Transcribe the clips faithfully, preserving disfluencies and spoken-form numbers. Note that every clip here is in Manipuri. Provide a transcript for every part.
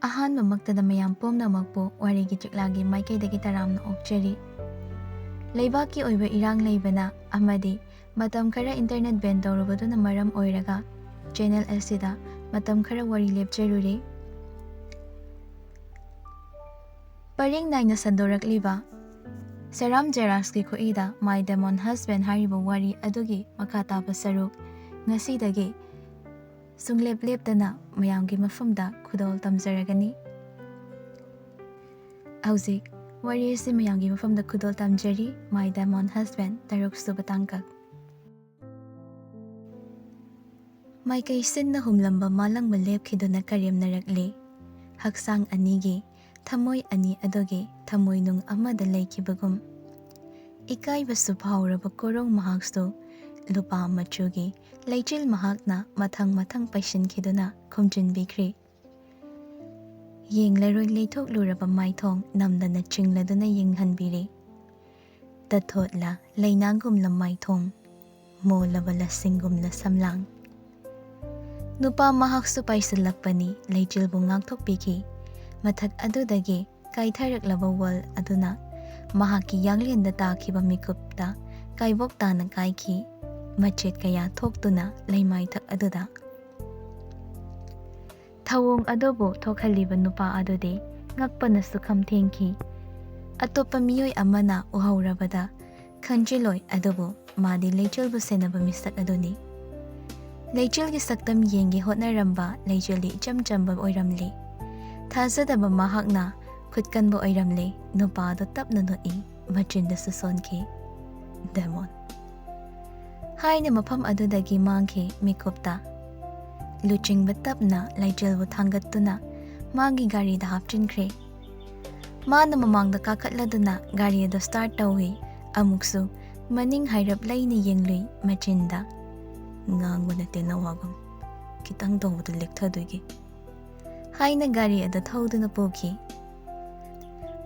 ꯑꯍꯥꯟꯕꯃꯛꯇꯗ ꯃꯌꯥꯝ ꯄꯨꯝꯅꯃꯛꯄꯨ ꯋꯥꯔꯤꯒꯤ ꯆꯤꯛꯂꯥꯒꯤ ꯃꯥꯏꯀꯩꯗꯒꯤ ꯇꯔꯥꯝꯅ ꯑꯣꯛꯆꯔꯤ꯫ ꯂꯩꯕꯥꯛꯀꯤ ꯑꯣꯏꯕ ꯏꯔꯥꯡ ꯂꯩꯕꯅ ꯑꯃꯗꯤ ꯃꯇꯝ ꯈꯔ internet ban ꯇꯧꯔꯨꯕꯗꯨꯅ ꯃꯔꯝ ꯑꯣꯏꯔꯒ channel ꯑꯁꯤꯗ ꯃꯇꯝ ꯈꯔ ꯋꯥꯔꯤ ꯂꯦꯞꯆꯔꯨꯔꯦ꯫ ꯄꯔꯦꯡ ꯅꯥꯏꯅ ꯁꯟꯗꯣꯔꯛꯂꯤꯕ ꯁꯦꯔꯥꯝ ꯖꯦꯔꯥꯁꯀꯤ ꯈꯨꯠꯏꯗ My Demon Husband ꯍꯥꯏꯔꯤꯕ ꯋꯥꯔꯤ ꯑꯗꯨꯒꯤ ꯃꯈꯥ ꯇꯥꯕ ꯁꯔꯨꯛ ꯉꯁꯤꯗꯒꯤ ꯁꯨꯡꯂꯦꯞ ꯂꯦꯞꯇꯅ ꯃꯌꯥꯝꯒꯤ ꯃꯐꯝꯗ ꯈꯨꯗꯣꯜ ꯇꯝꯖꯔꯒꯅꯤ꯫ ꯍꯧꯖꯤꯛ ꯋꯥꯔꯤ ꯑꯁꯤ ꯃꯌꯥꯝꯒꯤ ꯃꯐꯝꯗ ꯈꯨꯗꯣꯜ ꯇꯝꯖꯔꯤ, My Demon Husband ꯇꯔꯨꯛ ꯁꯨꯕ ꯇꯥꯡꯀꯛ꯫ ꯃꯥꯏꯀꯩ ꯁꯤꯟꯅ ꯍꯨꯝꯂꯝꯕ ꯃꯥꯂꯪꯕ ꯂꯦꯞꯈꯤꯗꯨꯅ ꯀꯔꯦꯝꯅꯔꯛꯂꯤ꯫ ꯍꯛꯆꯥꯡ ꯑꯅꯤꯒꯤ ꯊꯃꯣꯏ ꯑꯅꯤ ꯑꯗꯨꯒꯤ ꯊꯃꯣꯏꯅꯨꯡ ꯑꯃꯗ ꯂꯩꯈꯤꯕꯒꯨꯝ꯫ ꯏꯀꯥꯏꯕꯁꯨ ꯐꯥꯎꯔꯕ ꯀꯣꯔꯧ ꯃꯍꯥꯛꯁꯨ ꯂꯨꯄꯥ ꯃꯆꯨꯒꯤ ꯂꯩꯆꯤꯜ ꯃꯍꯥꯛꯅ ꯃꯊꯪ ꯃꯊꯪ ꯄꯩꯁꯤꯟꯈꯤꯗꯨꯅ ꯈꯨꯝꯖꯤꯟꯕꯤꯈ꯭ꯔꯤ꯫ ꯌꯦꯡꯂꯔꯣꯏ ꯂꯩꯊꯣꯛꯂꯨꯔꯕ ꯃꯥꯏꯊꯣꯡ ꯅꯝꯗꯅ ꯆꯤꯡꯂꯗꯨꯅ ꯌꯦꯡꯍꯟꯕꯤꯔꯤ꯫ ꯇꯊꯣꯠꯂ ꯂꯩꯅꯥꯒꯨꯝꯂ ꯃꯥꯏꯊꯣꯡ, ꯃꯣꯜꯂꯕ ꯂꯁꯤꯡꯒꯨꯝꯂ ꯁꯝꯂꯥꯡ꯫ ꯅꯨꯄꯥ ꯃꯍꯥꯛꯁꯨ ꯄꯥꯏꯁꯤꯜꯂꯛꯄꯅꯤ, ꯂꯩꯆꯤꯜꯕꯨ ꯉꯥꯛꯊꯣꯛꯄꯤꯈꯤ꯫ ꯃꯊꯛ ꯑꯗꯨꯗꯒꯤ ꯀꯥꯏꯊꯔꯛꯂꯕ ꯋꯥꯜ ꯑꯗꯨꯅ ꯃꯍꯥꯛꯀꯤ ꯌꯥꯡꯂꯦꯟꯗ ꯇꯥꯈꯤꯕ ꯃꯤꯀꯨꯞꯇ ꯀꯥꯏꯕꯣꯛ ꯇꯥꯅ ꯀꯥꯏꯈꯤ꯫ ꯃꯆꯦꯠ ꯀꯌꯥ ꯊꯣꯛꯇꯨꯅ ꯂꯩꯃꯥꯏꯊꯛ ꯑꯗꯨꯗ꯫ ꯊꯧꯑꯣꯡ ꯑꯗꯨꯕꯨ ꯊꯣꯛꯍꯜꯂꯤꯕ ꯅꯨꯄꯥ ꯑꯗꯨꯗꯤ ꯉꯛꯄꯅ ꯁꯨꯈꯝ ꯊꯦꯡꯈꯤ꯫ ꯑꯇꯣꯞꯄ ꯃꯤꯑꯣꯏ ꯑꯃꯅ ꯎꯍꯧꯔꯕꯗ ꯈꯟꯖꯤꯜꯂꯣꯏ, ꯑꯗꯨꯕꯨ ꯃꯥꯗꯤ ꯂꯩꯆꯤꯜꯕꯨ ꯁꯦꯟꯅꯕ ꯃꯤꯁꯛ ꯑꯗꯨꯅꯤ꯫ ꯂꯩꯆꯤꯜꯒꯤ ꯁꯛꯇꯝ ꯌꯦꯡꯒꯦ ꯍꯣꯠꯅꯔꯝꯕ ꯂꯩꯆꯤꯜꯗꯤ ꯏꯆꯝ ꯆꯝꯕ ꯑꯣꯏꯔꯝꯂꯤ꯫ ꯊꯥꯖꯗꯕ ꯃꯍꯥꯛꯅ ꯈꯨꯠ ꯀꯟꯕ ꯑꯣꯏꯔꯝꯂꯦ꯫ ꯅꯨꯄꯥ ꯑꯗꯨ ꯇꯞꯅ ꯅꯣꯛꯏ, ꯃꯆꯤꯟꯗꯁꯨ ꯁꯣꯟꯈꯤ꯫ "ꯗꯦꯃꯣꯟ" ꯍꯥꯏꯅ ꯃꯐꯝ ꯑꯗꯨꯗꯒꯤ ꯃꯥꯡꯈꯤ ꯃꯤꯀꯨꯞꯇ꯫ ꯂꯨꯆꯤꯡꯕ ꯇꯞꯅ ꯂꯩꯆꯤꯜꯕꯨ ꯊꯥꯡꯒꯠꯇꯨꯅ ꯃꯥꯒꯤ ꯒꯥꯔꯤꯗ ꯍꯥꯞꯆꯤꯟꯈ꯭ꯔꯦ꯫ ꯃꯥꯅ ꯃꯃꯥꯡꯗ ꯀꯥꯈꯠꯂꯗꯨꯅ ꯒꯥꯔꯤ ꯑꯗꯨ start ꯇꯧꯏ꯫ ꯑꯃꯨꯛꯁꯨ ꯃꯅꯤꯡ ꯍꯥꯏꯔꯞ ꯂꯩꯅ ꯌꯦꯡꯂꯨꯏ ꯃꯆꯤꯟꯗ꯫ "ꯉꯥꯡꯕ ꯅꯠꯇꯦ ꯅꯋꯥꯒꯨꯝ, ꯈꯤꯇꯪ ꯇꯧꯕꯗ ꯂꯦꯛꯊꯗꯣꯏꯒꯤ" ꯍꯥꯏꯅ ꯒꯥꯔꯤ ꯑꯗꯨ ꯊꯧꯗꯨꯅ ꯄꯨꯈꯤ꯫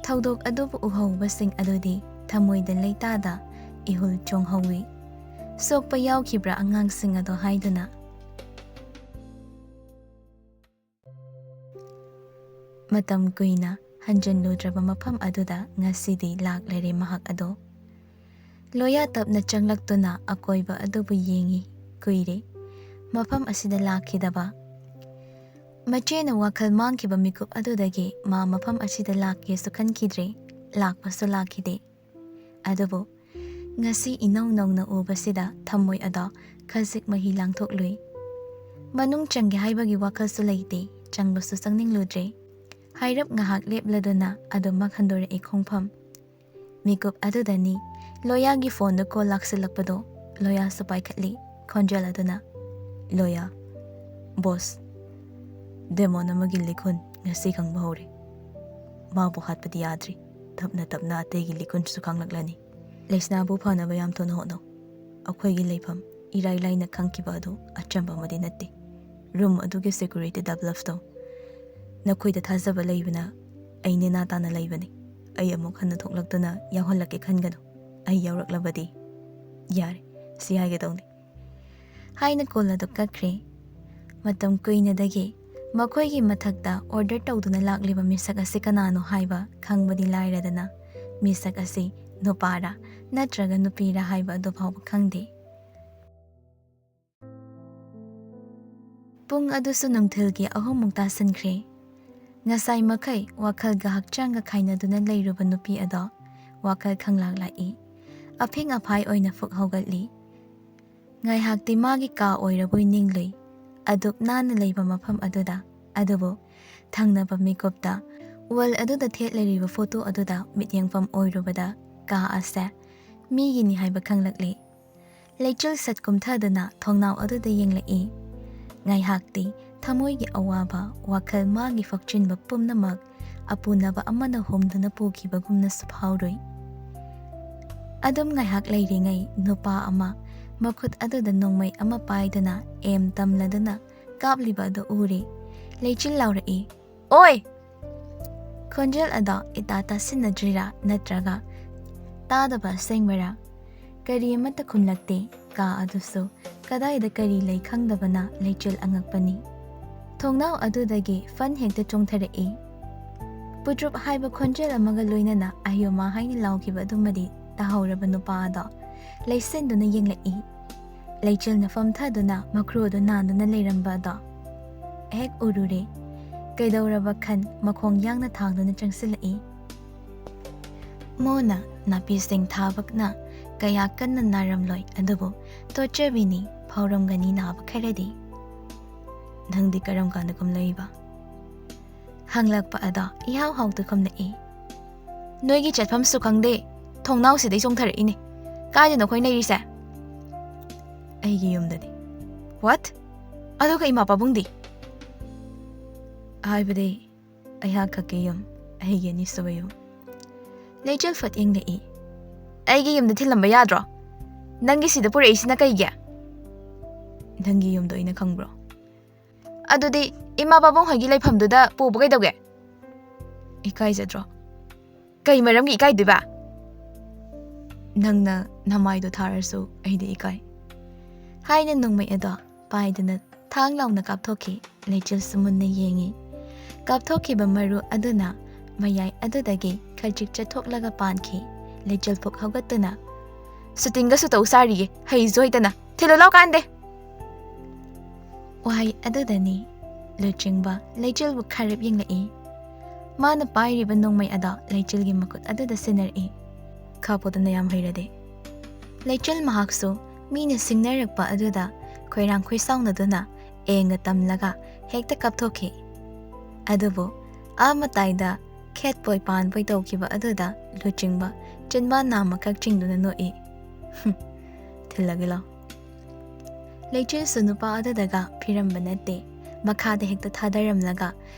ꯊꯧꯗꯣꯛ ꯑꯗꯨꯕꯨ ꯎꯍꯧꯕꯁꯤꯡ ꯑꯗꯨꯗꯤ ꯊꯃꯣꯏꯗ ꯂꯩꯇꯥꯗ ꯏꯍꯨꯜ ꯆꯣꯡꯍꯧꯏ꯫ "ꯁꯣꯛꯄ ꯌꯥꯎꯈꯤꯕ꯭ꯔꯥ ꯑꯉꯥꯡꯁꯤꯡ ꯑꯗꯣ?" ꯍꯥꯏꯗꯨꯅ꯫ ꯃꯇꯝ ꯀꯨꯏꯅ ꯍꯟꯖꯤꯜꯂꯨꯗ꯭ꯔꯕ ꯃꯐꯝ ꯑꯗꯨꯗ ꯉꯁꯤꯗꯤ ꯂꯥꯛꯂꯔꯦ ꯃꯍꯥꯛ ꯑꯗꯣ꯫ ꯂꯣꯌꯥ ꯇꯞꯅ ꯆꯪꯂꯛꯇꯨꯅ ꯑꯀꯣꯏꯕ ꯑꯗꯨꯕꯨ ꯌꯦꯡꯏ꯫ ꯀꯨꯏꯔꯦ꯫ ꯃꯐꯝ ꯑꯁꯤꯗ ꯂꯥꯛꯈꯤꯗꯕ꯫ ꯃꯆꯦꯅ ꯋꯥꯈꯜ ꯃꯥꯡꯈꯤꯕ ꯃꯤꯀꯨꯞ ꯑꯗꯨꯗꯒꯤ ꯃꯥ ꯃꯐꯝ ꯑꯁꯤꯗ ꯂꯥꯛꯀꯦꯁꯨ ꯈꯟꯈꯤꯗ꯭ꯔꯦ, ꯂꯥꯛꯄꯁꯨ ꯂꯥꯛꯈꯤꯗꯦ꯫ ꯑꯗꯨꯕꯨ ꯉꯁꯤ ꯏꯅꯧ ꯅꯧꯅ ꯎꯕꯁꯤꯗ ꯊꯝꯃꯣꯏ ꯑꯗꯣ ꯈꯖꯤꯛ ꯃꯍꯤ ꯂꯥꯡꯊꯣꯛꯂꯨꯏ꯫ ꯃꯅꯨꯡ ꯆꯪꯒꯦ ꯍꯥꯏꯕꯒꯤ ꯋꯥꯈꯜꯁꯨ ꯂꯩꯇꯦ, ꯆꯪꯕꯁꯨ ꯆꯪꯅꯤꯡꯂꯨꯗ꯭ꯔꯦ꯫ ꯍꯥꯏꯔꯞ ꯉꯥꯏꯍꯥꯛ ꯂꯦꯞꯂꯗꯨꯅ ꯑꯗꯨꯃꯛ ꯍꯟꯗꯣꯔꯛꯏ ꯈꯣꯡꯐꯝ꯫ ꯃꯤꯀꯨꯞ ꯑꯗꯨꯗꯅꯤ ꯂꯣꯌꯥꯒꯤ ꯐꯣꯟꯗ ꯀꯣꯜ ꯂꯥꯛꯁꯤꯜꯂꯛꯄꯗꯣ꯫ ꯂꯣꯌꯥꯁꯨ ꯄꯥꯏꯈꯠꯂꯤ꯫ ꯈꯣꯟꯖꯦꯜ ꯑꯗꯨꯅ, "ꯂꯣꯌꯥ, ꯕꯣꯁ, ꯗꯦꯃꯣꯟ ꯑꯃꯒꯤ ꯂꯤꯈꯨꯟ ꯉꯁꯤ ꯈꯪꯕ ꯍꯧꯔꯦ꯫ ꯃꯥꯕꯨ ꯍꯥꯠꯄꯗꯤ ꯌꯥꯗ꯭ꯔꯤ꯫ ꯇꯞꯅ ꯇꯞꯅ ꯑꯇꯩꯒꯤ ꯂꯤꯈꯨꯟꯁꯨ ꯈꯪꯂꯛꯂꯅꯤ꯫ ꯂꯩꯁꯅꯥꯕꯨ ꯐꯅꯕ ꯌꯥꯝ ꯊꯨꯅ ꯍꯣꯠꯅꯧ꯫ ꯑꯩꯈꯣꯏꯒꯤ ꯂꯩꯐꯝ ꯏꯔꯥꯏ ꯂꯥꯏꯅ ꯈꯪꯈꯤꯕ ꯑꯗꯨ ꯑꯆꯝꯕ ꯑꯃꯗꯤ ꯅꯠꯇꯦ꯫ ꯔꯨꯝ ꯑꯗꯨꯒꯤ ꯁꯦꯀ꯭ꯌꯨꯔꯤꯇꯤ ꯗꯕꯂꯞꯇꯣ ꯅꯈꯣꯏꯗ ꯊꯥꯖꯕ ꯂꯩꯕꯅ ꯑꯩ ꯅꯦꯅꯥ ꯇꯥꯅ ꯂꯩꯕꯅꯤ꯫ ꯑꯩ ꯑꯃꯨꯛ ꯍꯟꯅ ꯊꯣꯛꯂꯛꯇꯨꯅ ꯌꯥꯎꯍꯜꯂꯛꯀꯦ ꯈꯟꯒꯅꯨ꯫ ꯑꯩ ꯌꯥꯎꯔꯛꯂꯕꯗꯤ ꯌꯥꯔꯦ, ꯁꯤ ꯍꯥꯏꯒꯗꯧꯅꯤ," ꯍꯥꯏꯅ ꯀꯣꯜ ꯑꯗꯨ ꯀꯛꯈ꯭ꯔꯦ꯫ ꯃꯇꯝ ꯀꯨꯏꯅꯗꯒꯤ ꯃꯈꯣꯏꯒꯤ ꯃꯊꯛꯇ ꯑꯣꯔꯗꯔ ꯇꯧꯗꯨꯅ ꯂꯥꯛꯂꯤꯕ ꯃꯤꯁꯛ ꯑꯁꯤ ꯀꯅꯥꯅꯣ ꯍꯥꯏꯕ ꯈꯪꯕꯗꯤ ꯂꯥꯏꯔꯗꯅ, ꯃꯤꯁꯛ ꯑꯁꯤ ꯅꯨꯄꯥꯔꯥ ꯅꯠꯇ꯭ꯔꯒ ꯅꯨꯄꯤꯔꯥ ꯍꯥꯏꯕ ꯑꯗꯨ ꯐꯥꯎꯕ ꯈꯪꯗꯦ꯫ ꯄꯨꯡ ꯑꯗꯨꯁꯨ ꯅꯨꯡꯊꯤꯜꯒꯤ ꯑꯍꯨꯝꯃꯨꯛ ꯇꯥꯁꯤꯟꯈ꯭ꯔꯦ꯫ ꯉꯁꯥꯏ ꯃꯈꯩ ꯋꯥꯈꯜꯒ ꯍꯛꯆꯥꯡꯒ ꯈꯥꯏꯅꯗꯨꯅ ꯂꯩꯔꯨꯕ ꯅꯨꯄꯤ ꯑꯗꯣ ꯋꯥꯈꯜ ꯈꯪꯂꯥꯛ ꯂꯥꯛꯏ꯫ ꯑꯐꯤꯡ ꯑꯐꯥꯏ ꯑꯣꯏꯅ ꯐꯨꯛ ꯍꯧꯒꯠꯂꯤ꯫ ꯉꯥꯏꯍꯥꯛꯇꯤ ꯃꯥꯒꯤ ꯀꯥ ꯑꯣꯏꯔꯕꯣꯏ ꯅꯤꯡꯂꯨꯏ꯫ ꯑꯗꯨꯛ ꯅꯥꯟꯅ ꯂꯩꯕ ꯃꯐꯝ ꯑꯗꯨꯗ꯫ ꯑꯗꯨꯕꯨ ꯊꯪꯅꯕ ꯃꯤꯀꯨꯞꯇ ꯋꯥꯜ ꯑꯗꯨꯗ ꯊꯦꯠꯂꯤꯕ ꯐꯣꯇꯣ ꯑꯗꯨꯗ ꯃꯤꯠꯌꯦꯡꯐꯝ ꯑꯣꯏꯔꯨꯕꯗ ꯀꯥ ꯑꯁꯦ ꯃꯤꯒꯤꯅꯤ ꯍꯥꯏꯕ ꯈꯪꯂꯛꯂꯤ꯫ ꯂꯩꯆꯤꯜ ꯁꯠ ꯀꯨꯝꯊꯗꯨꯅ ꯊꯣꯡꯅꯥꯎ ꯑꯗꯨꯗ ꯌꯦꯡꯂꯛꯏ꯫ ꯉꯥꯏꯍꯥꯛꯇꯤ ꯊꯃꯣꯏꯒꯤ ꯑꯋꯥꯕ, ꯋꯥꯈꯜ ꯃꯥꯒꯤ ꯐꯛꯆꯤꯟꯕ ꯄꯨꯝꯅꯃꯛ ꯑꯄꯨꯅꯕ ꯑꯃꯅ ꯍꯣꯝꯗꯨꯅ ꯄꯨꯈꯤꯕꯒꯨꯝꯅꯁꯨ ꯐꯥꯎꯔꯨꯏ꯫ ꯑꯗꯨꯝ ꯉꯥꯏꯍꯥꯛ ꯂꯩꯔꯤꯉꯩ ꯅꯨꯄꯥ ꯑꯃ ꯃꯈꯨꯠ ꯑꯗꯨꯗ ꯅꯣꯡꯃꯩ ꯑꯃ ꯄꯥꯏꯗꯨꯅ ꯑꯦꯝ ꯇꯝꯂꯗꯨꯅ ꯀꯥꯞꯂꯤꯕ ꯑꯗꯨ ꯎꯔꯦ꯫ ꯂꯩꯆꯤꯜ ꯂꯥꯎꯔꯛꯏ, "ꯑꯣꯏ!" ꯈꯣꯟꯖꯦꯜ ꯑꯗꯣ ꯏꯇꯥ ꯇꯥꯁꯤꯟꯅꯗ꯭ꯔꯤꯔꯥ ꯅꯠꯇ꯭ꯔꯒ ꯇꯥꯗꯕ ꯑꯁꯦꯡꯕꯔꯥ? ꯀꯔꯤ ꯑꯃꯠꯇ ꯈꯨꯝꯂꯛꯇꯦ꯫ ꯀꯥ ꯑꯗꯨꯁꯨ ꯀꯗꯥꯏꯗ ꯀꯔꯤ ꯂꯩ ꯈꯪꯗꯕꯅ ꯂꯩꯆꯤꯜ ꯑꯉꯛꯄꯅꯤ꯫ ꯊꯣꯡꯅꯥꯎ ꯑꯗꯨꯗꯒꯤ ꯐꯟ ꯍꯦꯛꯇ ꯆꯣꯡꯊꯔꯛꯏ꯫ ꯄꯨꯇ꯭ꯔꯨꯞ ꯍꯥꯏꯕ ꯈꯣꯟꯖꯦꯜ ꯑꯃꯒ ꯂꯣꯏꯅꯅ ꯑꯌꯣꯃꯥ ꯍꯥꯏꯅ ꯂꯥꯎꯈꯤꯕ ꯑꯗꯨꯃꯗꯤ ꯇꯥꯍꯧꯔꯕ ꯅꯨꯄꯥ ꯑꯗꯣ ꯂꯩꯁꯤꯟꯗꯨꯅ ꯌꯦꯡꯂꯛꯏ꯫ ꯂꯩꯆꯤꯜꯅ ꯐꯝꯊꯗꯨꯅ ꯃꯈ꯭ꯔꯨꯗꯨ ꯅꯥꯟꯗꯨꯅ ꯂꯩꯔꯝꯕ ꯑꯗꯣ ꯍꯦꯛ ꯎꯔꯨꯔꯦ꯫ ꯀꯩꯗꯧꯔꯕ ꯈꯟ ꯃꯈꯣꯡ ꯌꯥꯡꯅ ꯊꯥꯡꯗꯨꯅ ꯆꯪꯁꯤꯜꯂꯛꯏ꯫ ꯃꯣꯅ ꯅꯥꯄꯤꯁꯤꯡ ꯊꯥꯕꯅ ꯀꯌꯥ ꯀꯟꯅ ꯅꯥꯔꯝꯂꯣꯏ, ꯑꯗꯨꯕꯨ ꯇꯣꯠꯆꯕꯤꯅꯤ, ꯐꯥꯎꯔꯝꯒꯅꯤ ꯅꯥꯕ ꯈꯔꯗꯤ꯫ "ꯅꯪꯗꯤ ꯀꯔꯝ ꯀꯥꯟꯗ ꯀꯨꯝꯂꯛꯏꯕ?" ꯍꯪꯂꯛꯄ ꯑꯗꯣ ꯏꯍꯥꯎ ꯍꯥꯎꯇ ꯈꯨꯝꯂꯛꯏ꯫ "ꯅꯣꯏꯒꯤ ꯆꯠꯐꯝꯁꯨ ꯈꯪꯗꯦ, ꯊꯣꯡꯅꯥꯎꯁꯤꯗꯩ ꯆꯣꯡꯊꯔꯛꯏꯅꯦ꯫ ꯀꯥꯏꯗꯅꯣ ꯑꯩꯈꯣꯏ ꯂꯩꯔꯤꯁꯦ?" "ꯑꯩꯒꯤ ꯌꯨꯝꯗꯗꯤ꯫" "What? ꯑꯗꯨꯒ ꯏꯃꯥ ꯄꯥꯕꯨꯡꯗꯤ?" "ꯍꯥꯏꯕꯗꯤ ꯑꯩꯍꯥꯛ ꯈꯛꯀꯤ ꯌꯨꯝ, ꯑꯩꯒꯤ ꯑꯅꯤꯁꯨꯕ ꯌꯨꯝ꯫" ꯂꯩꯆꯤꯜ ꯐꯠ ꯌꯦꯡꯂꯛꯏ꯫ "ꯑꯩꯒꯤ ꯌꯨꯝꯗ ꯊꯤꯜꯂꯝꯕ ꯌꯥꯗ꯭ꯔꯣ? ꯅꯪꯒꯤ ꯁꯤꯗ ꯄꯨꯔꯛꯏꯁꯤꯅ ꯀꯩꯒꯤ?" "ꯅꯪꯒꯤ ꯌꯨꯝꯗꯣ ꯑꯩꯅ ꯈꯪꯕ꯭ꯔꯣ?" "ꯑꯗꯨꯗꯤ ꯏꯃꯥ ꯄꯥꯕꯨꯡ ꯍꯣꯏꯒꯤ ꯂꯩꯐꯝꯗꯨꯗ ꯄꯨꯕ ꯀꯩꯗꯧꯒꯦ?" "ꯏꯀꯥꯏꯖꯗ꯭ꯔꯣ?" "ꯀꯩ ꯃꯔꯝꯒꯤ ꯏꯀꯥꯏꯗꯣꯏꯕ?" "ꯅꯪꯅ ꯅꯃꯥꯏꯗꯣ ꯊꯥꯔꯁꯨ ꯑꯩꯗꯤ ꯏꯀꯥꯏ꯫" ꯍꯥꯏꯅ ꯅꯣꯡꯃꯩ ꯑꯗꯣ ꯄꯥꯏꯗꯨꯅ ꯊꯥꯡ ꯂꯥꯎꯅ ꯀꯥꯞꯊꯣꯛꯈꯤ꯫ ꯂꯩꯆꯤꯜꯁꯨ ꯃꯨꯟꯅ ꯌꯦꯡꯉꯤ꯫ ꯀꯥꯞꯊꯣꯛꯈꯤꯕ ꯃꯔꯨ ꯑꯗꯨꯅ ꯃꯌꯥꯏ ꯑꯗꯨꯗꯒꯤ ꯈꯖꯤꯛ ꯆꯠꯊꯣꯛꯂꯒ ꯄꯥꯟꯈꯤ꯫ ꯂꯩꯆꯤꯜ ꯐꯨꯛ ꯍꯧꯒꯠꯇꯨꯅ, "ꯁꯨꯇꯤꯡꯒꯁꯨ ꯇꯧ ꯁꯥꯔꯤꯌꯦ, ꯍꯩꯁꯨ ꯍꯩꯇꯅ꯫ ꯊꯤꯜꯂꯨ ꯂꯥꯎ ꯀꯥꯟꯗꯦ!" ꯋꯥꯍꯩ ꯑꯗꯨꯗꯅꯤ ꯂꯨꯆꯤꯡꯕ ꯂꯩꯆꯤꯜꯕꯨ ꯈꯥꯔꯞ ꯌꯦꯡꯂꯛꯏ꯫ ꯃꯥꯅ ꯄꯥꯏꯔꯤꯕ ꯅꯣꯡꯃꯩ ꯑꯗꯣ ꯂꯩꯆꯤꯜꯒꯤ ꯃꯈꯨꯠ ꯑꯗꯨꯗ ꯁꯤꯟꯅꯔꯛꯏ꯫ "ꯈꯥꯞꯄꯣꯗꯅ ꯌꯥꯝ ꯍꯩꯔꯗꯤ꯫" ꯂꯩꯆꯤꯜ ꯃꯍꯥꯛꯁꯨ ꯃꯤꯅ ꯁꯤꯡꯅꯔꯛꯄ ꯑꯗꯨꯗ ꯈꯣꯏꯔꯥꯡ ꯈꯣꯏꯁꯥꯎꯅꯗꯨꯅ ꯑꯦꯡꯒ ꯇꯝꯂꯒ ꯍꯦꯛꯇ ꯀꯥꯞꯊꯣꯛꯈꯤ꯫ ꯑꯗꯨꯕꯨ ꯑꯥ ꯃꯇꯥꯏꯗ ꯈꯦꯠꯄꯣꯏ ꯄꯥꯟꯕꯣꯏ ꯇꯧꯈꯤꯕ ꯑꯗꯨꯗ ꯂꯨꯆꯤꯡꯕ ꯆꯤꯟꯕꯥꯟ ꯅꯥꯝꯃꯈꯛ ꯆꯤꯡꯗꯨꯅ ꯅꯣꯛꯏ꯫ "ꯊꯤꯜꯂꯒꯦ ꯂꯥꯎ꯫" ꯂꯩꯆꯤꯜꯁꯨ ꯅꯨꯄꯥ ꯑꯗꯨꯗꯒ ꯐꯤꯔꯝꯕ ꯅꯠꯇꯦ꯫ ꯃꯈꯥꯗ ꯍꯦꯛꯇ ꯊꯥꯗꯔꯝꯂꯒ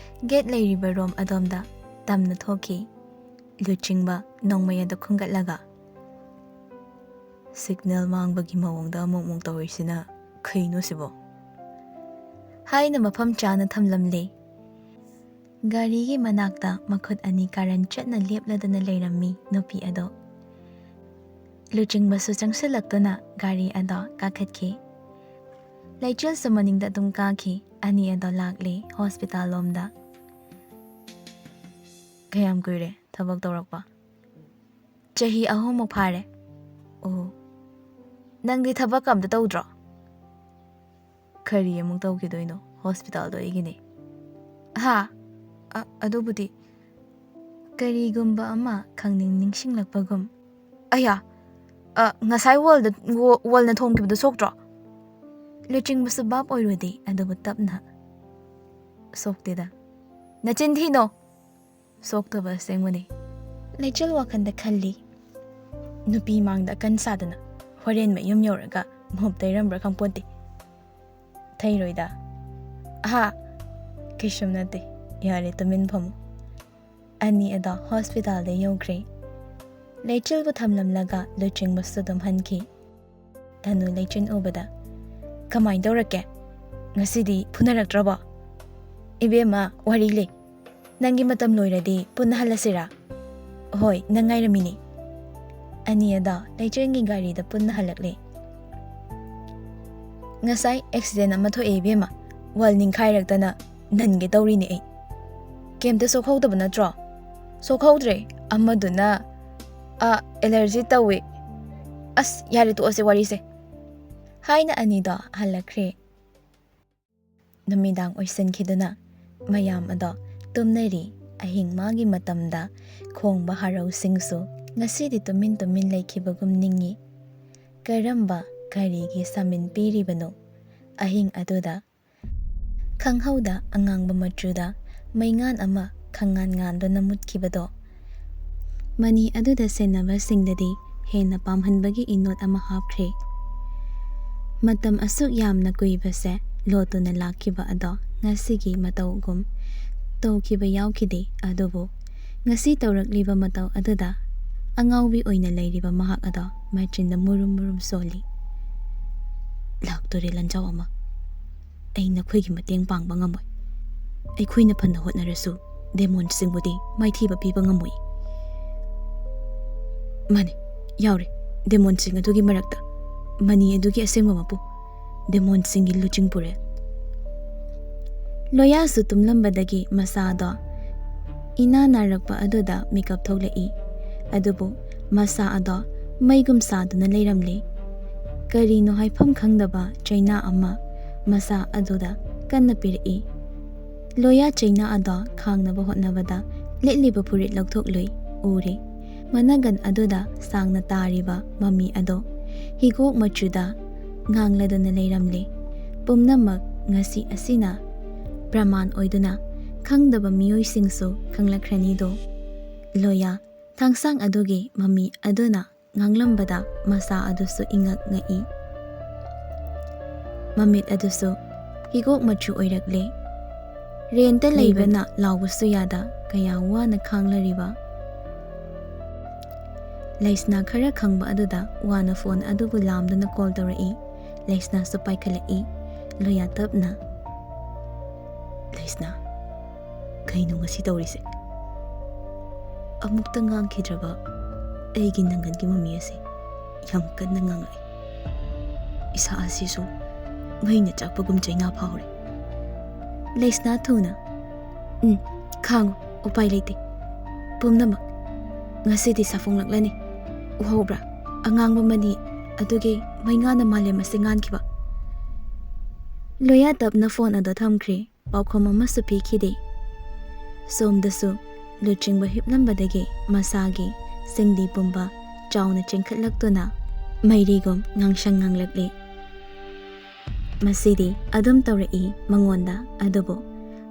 ꯒꯦꯠ ꯂꯩꯔꯤꯕ ꯔꯣꯝ ꯑꯗꯣꯝꯗ ꯇꯝꯅ ꯊꯣꯛꯈꯤ꯫ ꯂꯨꯆꯤꯡꯕ ꯅꯣꯡꯃꯩ ꯑꯗꯨ ꯈꯨꯟꯒꯠꯂꯒ, "ꯁꯤꯒꯅꯦꯜ ꯃꯥꯡꯕꯒꯤ ꯃꯑꯣꯡꯗ ꯑꯃꯨꯛ ꯑꯃꯨꯛ ꯇꯧꯔꯤꯁꯤꯅ ꯀꯩꯅꯣ ꯁꯤꯕꯣ?" ꯍꯥꯏꯅ ꯃꯐꯝ ꯆꯥꯅ ꯊꯝꯂꯝꯂꯦ꯫ ꯒꯥꯔꯤꯒꯤ ꯃꯅꯥꯛꯇ ꯃꯈꯨꯠ ꯑꯅꯤ ꯀꯥꯔꯟ ꯆꯠꯅ ꯂꯦꯞꯂꯗꯨꯅ ꯂꯩꯔꯝꯃꯤ ꯅꯨꯄꯤ ꯑꯗꯣ꯫ ꯂꯨꯆꯤꯡꯕꯁꯨ ꯆꯪꯁꯤꯜꯂꯛꯇꯨꯅ ꯒꯥꯔꯤ ꯑꯗꯣ ꯀꯥꯈꯠꯈꯤ꯫ ꯂꯩꯆꯤꯜꯁꯨ ꯃꯅꯤꯡꯗ ꯑꯗꯨꯝ ꯀꯥꯈꯤ꯫ ꯑꯅꯤ ꯑꯗꯣ ꯂꯥꯛꯂꯦ ꯍꯣꯁꯄꯤꯇꯥꯜ ꯂꯣꯝꯗ꯫ "ꯀꯌꯥꯝ ꯀꯨꯏꯔꯦ ꯊꯕꯛ ꯇꯧꯔꯛꯄ?" "ꯆꯍꯤ ꯑꯍꯨꯝꯃꯨꯛ ꯐꯥꯔꯦ꯫" "ꯑꯣ, ꯅꯪꯗꯤ ꯊꯕꯛ ꯑꯝꯇ ꯇꯧꯗ꯭ꯔꯣ?" "ꯀꯔꯤ ꯑꯃꯨꯛ ꯇꯧꯈꯤꯗꯣꯏꯅꯣ? ꯍꯣꯁꯄꯤꯇꯥꯜꯗꯣ ꯑꯩꯒꯤꯅꯦ꯫" "ꯍꯥ? ꯑ, ꯑꯗꯨꯕꯨꯗꯤ ꯀꯔꯤꯒꯨꯝꯕ ꯑꯃ ꯈꯪꯅꯤꯡ ꯅꯤꯡꯁꯤꯡꯂꯛꯄꯒꯨꯝ꯫" "ꯑꯌꯥ, ꯑ, ꯉꯁꯥꯏ ꯋꯥꯜꯗ, ꯋꯥ-, ꯋꯥꯜꯅ ꯊꯣꯝꯈꯤꯕꯗꯨ ꯁꯣꯛꯇ꯭ꯔꯣ?" ꯂꯨꯆꯤꯡꯕꯁꯨ ꯚꯥꯞ ꯑꯣꯏꯔꯨꯗꯦ, ꯑꯗꯨꯕꯨ ꯇꯞꯅ, "ꯁꯣꯛꯇꯦꯗ꯫" "ꯅꯆꯤꯟ ꯊꯤꯅꯣ!" "ꯁꯣꯛꯇꯕ ꯑꯁꯦꯡꯕꯅꯤ꯫" ꯂꯩꯆꯤꯜ ꯋꯥꯈꯜꯗ ꯈꯜꯂꯤ, "ꯅꯨꯄꯤ ꯃꯥꯡꯗ ꯑꯀꯟ ꯁꯥꯗꯅ ꯍꯣꯔꯦꯟ ꯃꯌꯨꯝ ꯌꯧꯔꯒ ꯃꯣꯞ ꯇꯩꯔꯝꯕ꯭ꯔꯥ ꯈꯪꯄꯣꯟꯇꯦ꯫" "ꯊꯩꯔꯣꯏꯗ꯫" "ꯑꯍꯥ, ꯀꯩꯁꯨꯝ ꯅꯠꯇꯦ, ꯌꯥꯔꯦ, ꯇꯨꯃꯤꯟ ꯐꯝꯃꯨ꯫" ꯑꯅꯤ ꯑꯗꯣ ꯍꯣꯁꯄꯤꯇꯥꯜꯗ ꯌꯧꯈ꯭ꯔꯦ꯫ ꯂꯩꯆꯤꯜꯕꯨ ꯊꯝꯂꯝꯂꯒ ꯂꯨꯆꯤꯡꯕꯁꯨ ꯑꯗꯨꯝ ꯍꯟꯈꯤ꯫ ꯇꯅꯨ ꯂꯩꯆꯤꯟ ꯎꯕꯗ, "ꯀꯃꯥꯏꯅ ꯇꯧꯔꯛꯀꯦ? ꯉꯁꯤꯗꯤ ꯐꯨꯅꯔꯛꯇ꯭ꯔꯕꯣ?" "ꯏꯕꯦꯝꯃ, ꯋꯥꯔꯤ ꯂꯩ꯫ ꯅꯪꯒꯤ ꯃꯇꯝ ꯂꯣꯏꯔꯗꯤ ꯄꯨꯟꯅ ꯍꯜꯂꯁꯤꯔꯥ?" "ꯍꯣꯏ, ꯅꯪ ꯉꯥꯏꯔꯝꯃꯤꯅꯦ꯫" ꯑꯅꯤ ꯑꯗꯣ ꯂꯩꯆꯤꯟꯒꯤ ꯒꯥꯔꯤꯗ ꯄꯨꯟꯅ ꯍꯜꯂꯛꯂꯦ꯫ "ꯉꯁꯥꯏ ꯑꯦꯛꯁꯤꯗꯦꯟ ꯑꯃ ꯊꯣꯛꯑꯦ ꯏꯕꯦꯝꯃ, ꯋꯥꯜ ꯅꯤꯡꯈꯥꯏꯔꯛꯇꯅ ꯅꯟꯒꯦ ꯇꯧꯔꯤꯅꯦ ꯑꯩ꯫" "ꯀꯩꯝꯇ ꯁꯣꯛꯍꯧꯗꯕ ꯅꯠꯇ꯭ꯔꯣ?" "ꯁꯣꯛꯍꯧꯗ꯭ꯔꯦ, ꯑꯃꯗꯨꯅ, ꯑ, ꯑꯦꯂꯔꯖꯤ ꯇꯧꯋꯦ꯫" "ꯑꯁ, ꯌꯥꯔꯦ, ꯇꯣꯛꯑꯁꯦ ꯋꯥꯔꯤꯁꯦ꯫" ꯍꯥꯏꯅ ꯑꯅꯤꯗꯣ ꯍꯜꯂꯛꯈ꯭ꯔꯦ꯫ ꯅꯨꯃꯤꯗꯥꯡ ꯑꯣꯏꯁꯤꯟꯈꯤꯗꯨꯅ ꯃꯌꯥꯝ ꯑꯗꯣ ꯇꯨꯝꯅꯔꯤ꯫ ꯑꯍꯤꯡ ꯃꯥꯒꯤ ꯃꯇꯝꯗ ꯈꯣꯡꯕ ꯍꯥꯔꯧꯁꯤꯡꯁꯨ ꯉꯁꯤꯗꯤ ꯇꯨꯃꯤꯟ ꯇꯨꯃꯤꯟ ꯂꯩꯈꯤꯕꯒꯨꯝ ꯅꯤꯡꯏ꯫ ꯀꯔꯝꯕ ꯀꯔꯤꯒꯤ ꯁꯥꯃꯤꯟ ꯄꯤꯔꯤꯕꯅꯣ? ꯑꯍꯤꯡ ꯑꯗꯨꯗ ꯈꯪꯍꯧꯗ ꯑꯉꯥꯡꯕ ꯃꯆꯨꯗ ꯃꯩꯉꯥꯟ ꯑꯃ ꯈꯪꯉꯥꯟ ꯉꯥꯟꯗꯨꯅ ꯃꯨꯠꯈꯤꯕꯗꯣ, ꯃꯅꯤ ꯑꯗꯨꯗ ꯁꯦꯟꯅꯕꯁꯤꯡꯗꯗꯤ ꯍꯦꯟꯅ ꯄꯥꯝꯍꯟꯕꯒꯤ ꯏꯅꯣꯠ ꯑꯃ ꯍꯥꯞꯈ꯭ꯔꯦ꯫ ꯃꯇꯝ ꯑꯁꯨꯛ ꯌꯥꯝꯅ ꯀꯨꯏꯕꯁꯦ ꯂꯣꯠꯇꯨꯅ ꯂꯥꯛꯈꯤꯕ ꯑꯗꯣ ꯉꯁꯤꯒꯤ ꯃꯇꯧꯒꯨꯝ ꯇꯧꯈꯤꯕ ꯌꯥꯎꯈꯤꯗꯦ, ꯑꯗꯨꯕꯨ ꯉꯁꯤ ꯇꯧꯔꯛꯂꯤꯕ ꯃꯇꯧ ꯑꯗꯨꯗ ꯑꯉꯥꯎꯕꯤ ꯑꯣꯏꯅ ꯂꯩꯔꯤꯕ ꯃꯍꯥꯛ ꯑꯗꯣ ꯃꯆꯤꯟꯗ ꯃꯨꯔꯨꯝ ꯃꯨꯔꯨꯝ ꯁꯣꯜꯂꯤ꯫ "ꯂꯥꯛꯇꯣꯔꯦ ꯂꯟꯖꯥꯎ ꯑꯃ꯫ ꯑꯩ ꯅꯈꯣꯏꯒꯤ ꯃꯇꯦꯡ ꯄꯥꯡꯕ ꯉꯝꯃꯣꯏ꯫ ꯑꯩꯈꯣꯏꯅ ꯐꯅ ꯍꯣꯠꯅꯔꯁꯨ ꯗꯦꯃꯣꯟꯁꯤꯡꯕꯨꯗꯤ ꯃꯥꯏꯊꯤꯕ ꯄꯤꯕ ꯉꯝꯃꯣꯏ꯫" "ꯃꯥꯅꯦ, ꯌꯥꯎꯔꯦ꯫ ꯗꯦꯃꯣꯟꯁꯤꯡ ꯑꯗꯨꯒꯤ ꯃꯔꯛꯇ ꯃꯅꯤ ꯑꯗꯨꯒꯤ ꯑꯁꯦꯡꯕ ꯃꯄꯨ, ꯗꯦꯃꯣꯟꯁꯤꯡꯒꯤ ꯂꯨꯆꯤꯡ ꯄꯨꯔꯦꯜ꯫" ꯂꯣꯌꯥꯁꯨ ꯇꯨꯝꯂꯝꯕꯗꯒꯤ ꯃꯁꯥꯗꯣ ꯏꯅꯥ ꯅꯥꯔꯛꯄ ꯑꯗꯨꯗ ꯃꯤꯀꯞ ꯊꯣꯛꯂꯛꯏ꯫ ꯑꯗꯨꯕꯨ ꯃꯁꯥ ꯑꯗꯣ ꯃꯩꯒꯨꯝ ꯁꯥꯗꯨꯅ ꯂꯩꯔꯝꯂꯦ꯫ ꯀꯔꯤꯅꯣ ꯍꯥꯏꯐꯝ ꯈꯪꯗꯕ ꯆꯩꯅꯥ ꯑꯃ ꯃꯁꯥ ꯑꯗꯨꯗ ꯀꯟꯅ ꯄꯤꯔꯛꯏ꯫ ꯂꯣꯌꯥ ꯆꯩꯅꯥ ꯑꯗꯣ ꯈꯥꯡꯅꯕ ꯍꯣꯠꯅꯕꯗ ꯂꯤꯠꯂꯤꯕ ꯐꯨꯔꯤꯠ ꯂꯧꯊꯣꯛꯂꯨꯏ꯫ ꯎꯔꯦ꯫ ꯃꯅꯒꯟ ꯑꯗꯨꯗ ꯁꯥꯡꯅ ꯇꯥꯔꯤꯕ ꯃꯃꯤ ꯑꯗꯣ ꯍꯤꯒꯣꯛ ꯃꯆꯨꯗ ꯉꯥꯡꯂꯗꯨꯅ ꯂꯩꯔꯝꯂꯦ꯫ ꯄꯨꯝꯅꯃꯛ ꯉꯁꯤ ꯑꯁꯤꯅ ꯄ꯭ꯔꯃꯥꯟ ꯑꯣꯏꯗꯨꯅ ꯈꯪꯗꯕ ꯃꯤꯑꯣꯏꯁꯤꯡꯁꯨ ꯈꯪꯂꯛꯈ꯭ꯔꯅꯤꯗꯣ꯫ ꯂꯣꯌꯥ ꯊꯥꯡꯁꯥꯡ ꯑꯗꯨꯒꯤ ꯃꯃꯤ ꯑꯗꯨꯅ ꯉꯥꯡꯂꯝꯕꯗ ꯃꯁꯥ ꯑꯗꯨꯁꯨ ꯏꯉꯛ ꯉꯛꯏ꯫ ꯃꯃꯤꯠ ꯑꯗꯨꯁꯨ ꯍꯤꯒꯣꯛ ꯃꯆꯨ ꯑꯣꯏꯔꯛꯂꯦ꯫ ꯔꯦꯟꯇ ꯂꯩꯕꯅ ꯂꯥꯎꯕꯁꯨ ꯌꯥꯗ ꯀꯌꯥ ꯋꯥꯅ ꯈꯥꯡꯂꯔꯤꯕ꯫ ꯂꯩꯁꯅꯥ ꯈꯔ ꯈꯪꯕ ꯑꯗꯨꯗ ꯋꯥꯅ ꯐꯣꯟ ꯑꯗꯨꯕꯨ ꯂꯥꯝꯗꯨꯅ ꯀꯣꯜ ꯇꯧꯔꯛꯏ꯫ ꯂꯩꯁꯅꯥꯁꯨ ꯄꯥꯏꯈꯠꯂꯛꯏ꯫ ꯂꯣꯌꯥ ꯇꯞꯅ, "ꯂꯩꯁꯅꯥ, ꯀꯩꯅꯣ ꯉꯁꯤ ꯇꯧꯔꯤꯁꯦ? ꯑꯃꯨꯛꯇ ꯉꯥꯡꯈꯤꯗ꯭ꯔꯕ ꯑꯩꯒꯤ ꯅꯪꯒꯟꯒꯤ ꯃꯃꯤ ꯑꯁꯤ ꯌꯥꯝ ꯀꯟꯅ ꯉꯥꯡꯂꯛꯏ꯫ ꯏꯁꯥ ꯑꯁꯤꯁꯨ ꯃꯩꯅ ꯆꯥꯛꯄꯒꯨꯝ ꯆꯩꯅꯥ ꯐꯥꯎꯔꯦ꯫" ꯂꯩꯁꯅꯥ ꯊꯨꯅ, "ꯎꯝ, ꯈꯥꯡꯉꯨ, ꯎꯄꯥꯏ ꯂꯩꯇꯦ꯫ ꯄꯨꯝꯅꯃꯛ ꯉꯁꯤꯗꯤ ꯁꯥꯐꯣꯡꯂꯛꯂꯅꯤ꯫ ꯎꯍꯧꯕ꯭ꯔꯥ? ꯑꯉꯥꯡꯕ ꯃꯅꯤ ꯑꯗꯨꯒꯤ ꯃꯩꯉꯥꯅ ꯃꯥꯂꯦꯝ ꯑꯁꯤ ꯉꯥꯟꯈꯤꯕ꯫" ꯂꯣꯌꯥ ꯇꯞꯅ ꯐꯣꯟ ꯑꯗꯨ ꯊꯝꯈ꯭ꯔꯦ꯫ ꯄꯥꯎꯈꯨꯝ ꯑꯃꯁꯨ ꯄꯤꯈꯤꯗꯦ꯫ ꯁꯣꯝꯗꯁꯨ ꯂꯨꯆꯤꯡꯕ ꯍꯤꯞꯂꯝꯕꯗꯒꯤ ꯃꯁꯥꯒꯤ ꯁꯤꯡꯂꯤ ꯄꯨꯝꯕ ꯆꯥꯎꯅ ꯆꯤꯡꯈꯠꯂꯛꯇꯨꯅ ꯃꯩꯔꯤꯒꯨꯝ ꯉꯥꯡꯁꯪ ꯉꯥꯡꯂꯛꯂꯤ꯫ ꯃꯁꯤꯗꯤ ꯑꯗꯨꯝ ꯇꯧꯔꯛꯏ ꯃꯉꯣꯟꯗ, ꯑꯗꯨꯕꯨ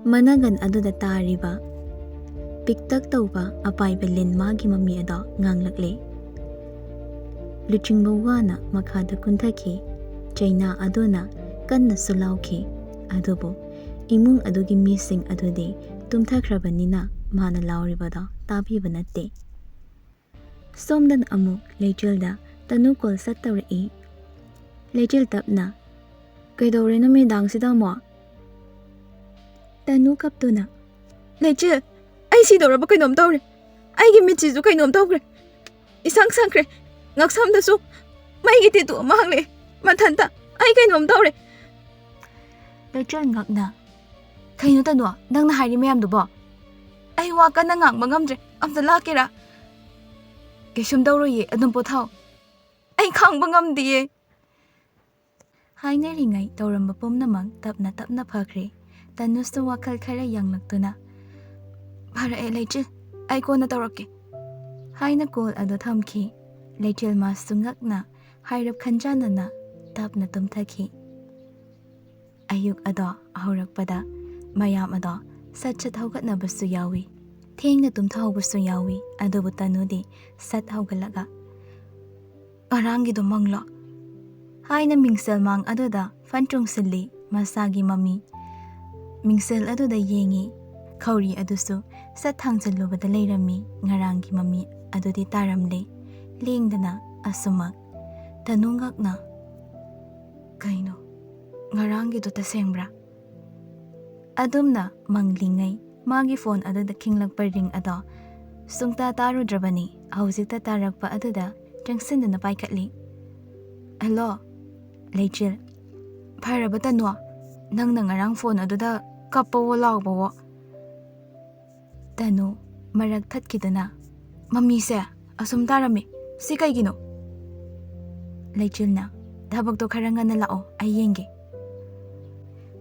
ꯃꯅꯒꯟ ꯑꯗꯨꯗ ꯇꯥꯔꯤꯕ ꯄꯤꯛꯇꯛ ꯇꯧꯕ ꯑꯄꯥꯏꯕ ꯂꯤꯟ ꯃꯥꯒꯤ ꯃꯃꯤ ꯑꯗꯣ ꯉꯥꯡꯂꯛꯂꯦ꯫ ꯂꯨꯆꯤꯡꯕ ꯋꯥꯅ ꯃꯈꯥꯗ ꯀꯨꯟꯊꯈꯤ꯫ ꯆꯩꯅꯥ ꯑꯗꯨꯅ ꯀꯟꯅꯁꯨ ꯂꯥꯎꯈꯤ, ꯑꯗꯨꯕꯨ ꯏꯃꯨꯡ ꯑꯗꯨꯒꯤ ꯃꯤꯁꯤꯡ ꯑꯗꯨꯗꯤ ꯇꯨꯝꯊꯈ꯭ꯔꯕꯅꯤꯅ ꯃꯥꯅ ꯂꯥꯎꯔꯤꯕꯗꯣ ꯇꯥꯕꯤꯕ ꯅꯠꯇꯦ꯫ ꯁꯣꯝꯗꯅ ꯑꯃꯨꯛ ꯂꯩꯆꯤꯜꯗ ꯇꯅꯨ ꯀꯣꯜ ꯁꯠ ꯇꯧꯔꯛꯏ꯫ ꯂꯩꯆꯤꯜ ꯇꯞꯅ, "ꯀꯩꯗꯧꯔꯦ ꯅꯨꯃꯤꯗꯥꯡꯁꯤꯗ ꯑꯃꯨꯛ?" ꯇꯅꯨ ꯀꯞꯇꯨꯅ, "ꯂꯩꯆꯤꯜ, ꯑꯩ ꯁꯤꯗꯧꯔꯕ ꯀꯩꯅꯣꯝ ꯇꯧꯔꯦ꯫ ꯑꯩꯒꯤ ꯃꯤꯠꯁꯤꯁꯨ ꯀꯩꯅꯣꯝ ꯇꯧꯈ꯭ꯔꯦ꯫ ꯏꯁꯪ ꯁꯪꯈ꯭ꯔꯦ꯫ ꯉꯛꯁꯝꯗꯁꯨ ꯃꯩꯒꯤ ꯇꯦꯇꯨ ꯑꯃ ꯍꯛꯂꯛꯑꯦ꯫ ꯃꯊꯟꯇ ꯑꯩ ꯀꯩꯅꯣꯝ ꯇꯧꯔꯦ꯫" ꯂꯩꯆꯤꯜ ꯉꯛꯅ, "ꯀꯩꯅꯣ ꯇꯅꯨ, ꯅꯪꯅ ꯍꯥꯏꯔꯤ ꯃꯌꯥꯝꯗꯨꯕꯣ?" ꯑꯩ ꯋꯥ ꯀꯟꯅ ꯉꯥꯡꯕ ꯉꯝꯗ꯭ꯔꯦ꯫ ꯑꯝꯇ ꯂꯥꯛꯀꯦꯔꯥ?" "ꯀꯩꯁꯨꯝ ꯇꯧꯔꯣꯏꯌꯦ, ꯑꯗꯨꯝ ꯄꯣꯊꯥꯎ꯫ ꯑꯩ ꯈꯥꯡꯕ ꯉꯝꯗꯤꯌꯦ꯫" ꯍꯥꯏꯅꯔꯤꯉꯩ ꯇꯧꯔꯝꯕ ꯄꯨꯝꯅꯃꯛ ꯇꯞꯅ ꯇꯞꯅ ꯐꯈ꯭ꯔꯦ꯫ ꯇꯅꯨꯁꯨ ꯋꯥꯈꯜ ꯈꯔ ꯌꯥꯡꯂꯛꯇꯨꯅ, "ꯐꯔꯛꯑꯦ ꯂꯩꯆꯤꯜ, ꯑꯩ ꯀꯣꯟꯅ ꯇꯧꯔꯛꯀꯦ" ꯍꯥꯏꯅ ꯀꯣꯜ ꯑꯗꯨ ꯊꯝꯈꯤ꯫ ꯂꯩꯆꯤꯜ ꯃꯥꯁꯨ ꯉꯛꯅ ꯍꯥꯏꯔꯞ ꯈꯟꯖꯥꯟꯅꯅ ꯇꯞꯅ ꯇꯨꯝꯊꯈꯤ꯫ ꯑꯌꯨꯛ ꯑꯗꯣ ꯍꯧꯔꯛꯄꯗ ꯃꯌꯥꯝ ꯑꯗꯣ ꯁꯠ ꯁꯠ ꯍꯧꯒꯠꯅꯕꯁꯨ ꯌꯥꯎꯏ, ꯊꯦꯡꯅ ꯇꯨꯝꯊꯍꯧꯕꯁꯨ ꯌꯥꯎꯏ꯫ ꯑꯗꯨꯕꯨ ꯇꯅꯨꯗꯤ ꯁꯠ ꯍꯧꯒꯠꯂꯒ, "ꯉꯔꯥꯡꯒꯤꯗꯣ ꯃꯪꯂꯣ?" ꯍꯥꯏꯅ ꯃꯤꯡꯁꯦꯜ ꯃꯥꯡ ꯑꯗꯨꯗ ꯐꯟ ꯆꯣꯡꯁꯤꯜꯂꯤ꯫ ꯃꯁꯥꯒꯤ ꯃꯃꯤ ꯃꯤꯡꯁꯦꯜ ꯑꯗꯨꯗ ꯌꯦꯡꯉꯤ꯫ ꯈꯧꯔꯤ ꯑꯗꯨꯁꯨ ꯁꯠ ꯊꯥꯡꯖꯜꯂꯨꯕꯗ ꯂꯩꯔꯝꯃꯤ꯫ ꯉꯔꯥꯡꯒꯤ ꯃꯃꯤ ꯑꯗꯨꯗꯤ ꯇꯥꯔꯝꯂꯦ, ꯂꯦꯡꯗꯅ ꯑꯁꯨꯃꯛ꯫ ꯇꯅꯨ ꯉꯛꯅ, "ꯀꯩꯅꯣ, ꯉꯔꯥꯡꯒꯤꯗꯣ ꯇꯁꯦꯡꯕ꯭ꯔꯥ?" ꯑꯗꯨꯝꯅ ꯃꯪꯂꯤꯉꯩ ꯃꯥꯒꯤ ꯐꯣꯟ ꯑꯗꯨꯗ ꯈꯤꯡꯂꯛꯄ ꯔꯤꯡ ꯑꯗꯣ ꯁꯨꯡꯇꯥ ꯇꯥꯔꯨꯗ꯭ꯔꯕꯅꯤ꯫ ꯍꯧꯖꯤꯛꯇ ꯇꯥꯔꯛꯄ ꯑꯗꯨꯗ ꯆꯪꯁꯤꯟꯗꯨꯅ ꯄꯥꯏꯈꯠꯂꯤ꯫ "ꯍꯜꯂꯣ, ꯂꯩꯆꯤꯜ꯫ ꯐꯔꯕ ꯇꯅꯨ? ꯅꯪꯅ ꯉꯔꯥꯡ ꯐꯣꯟ ꯑꯗꯨꯗ ꯀꯞꯄꯋꯣ ꯂꯥꯎꯕꯋꯣ?" ꯇꯅꯨ ꯃꯔꯛ ꯊꯠꯈꯤꯗꯨꯅ, "ꯃꯃꯤꯁꯦ ꯑꯁꯨꯝ ꯇꯥꯔꯝꯃꯤ꯫ ꯁꯤ ꯀꯩꯒꯤꯅꯣ?" ꯂꯩꯆꯤꯜꯅ, "ꯊꯕꯛꯇꯣ ꯈꯔ ꯉꯟꯅ ꯂꯥꯛꯑꯣ, ꯑꯩ ꯌꯦꯡꯒꯦ꯫"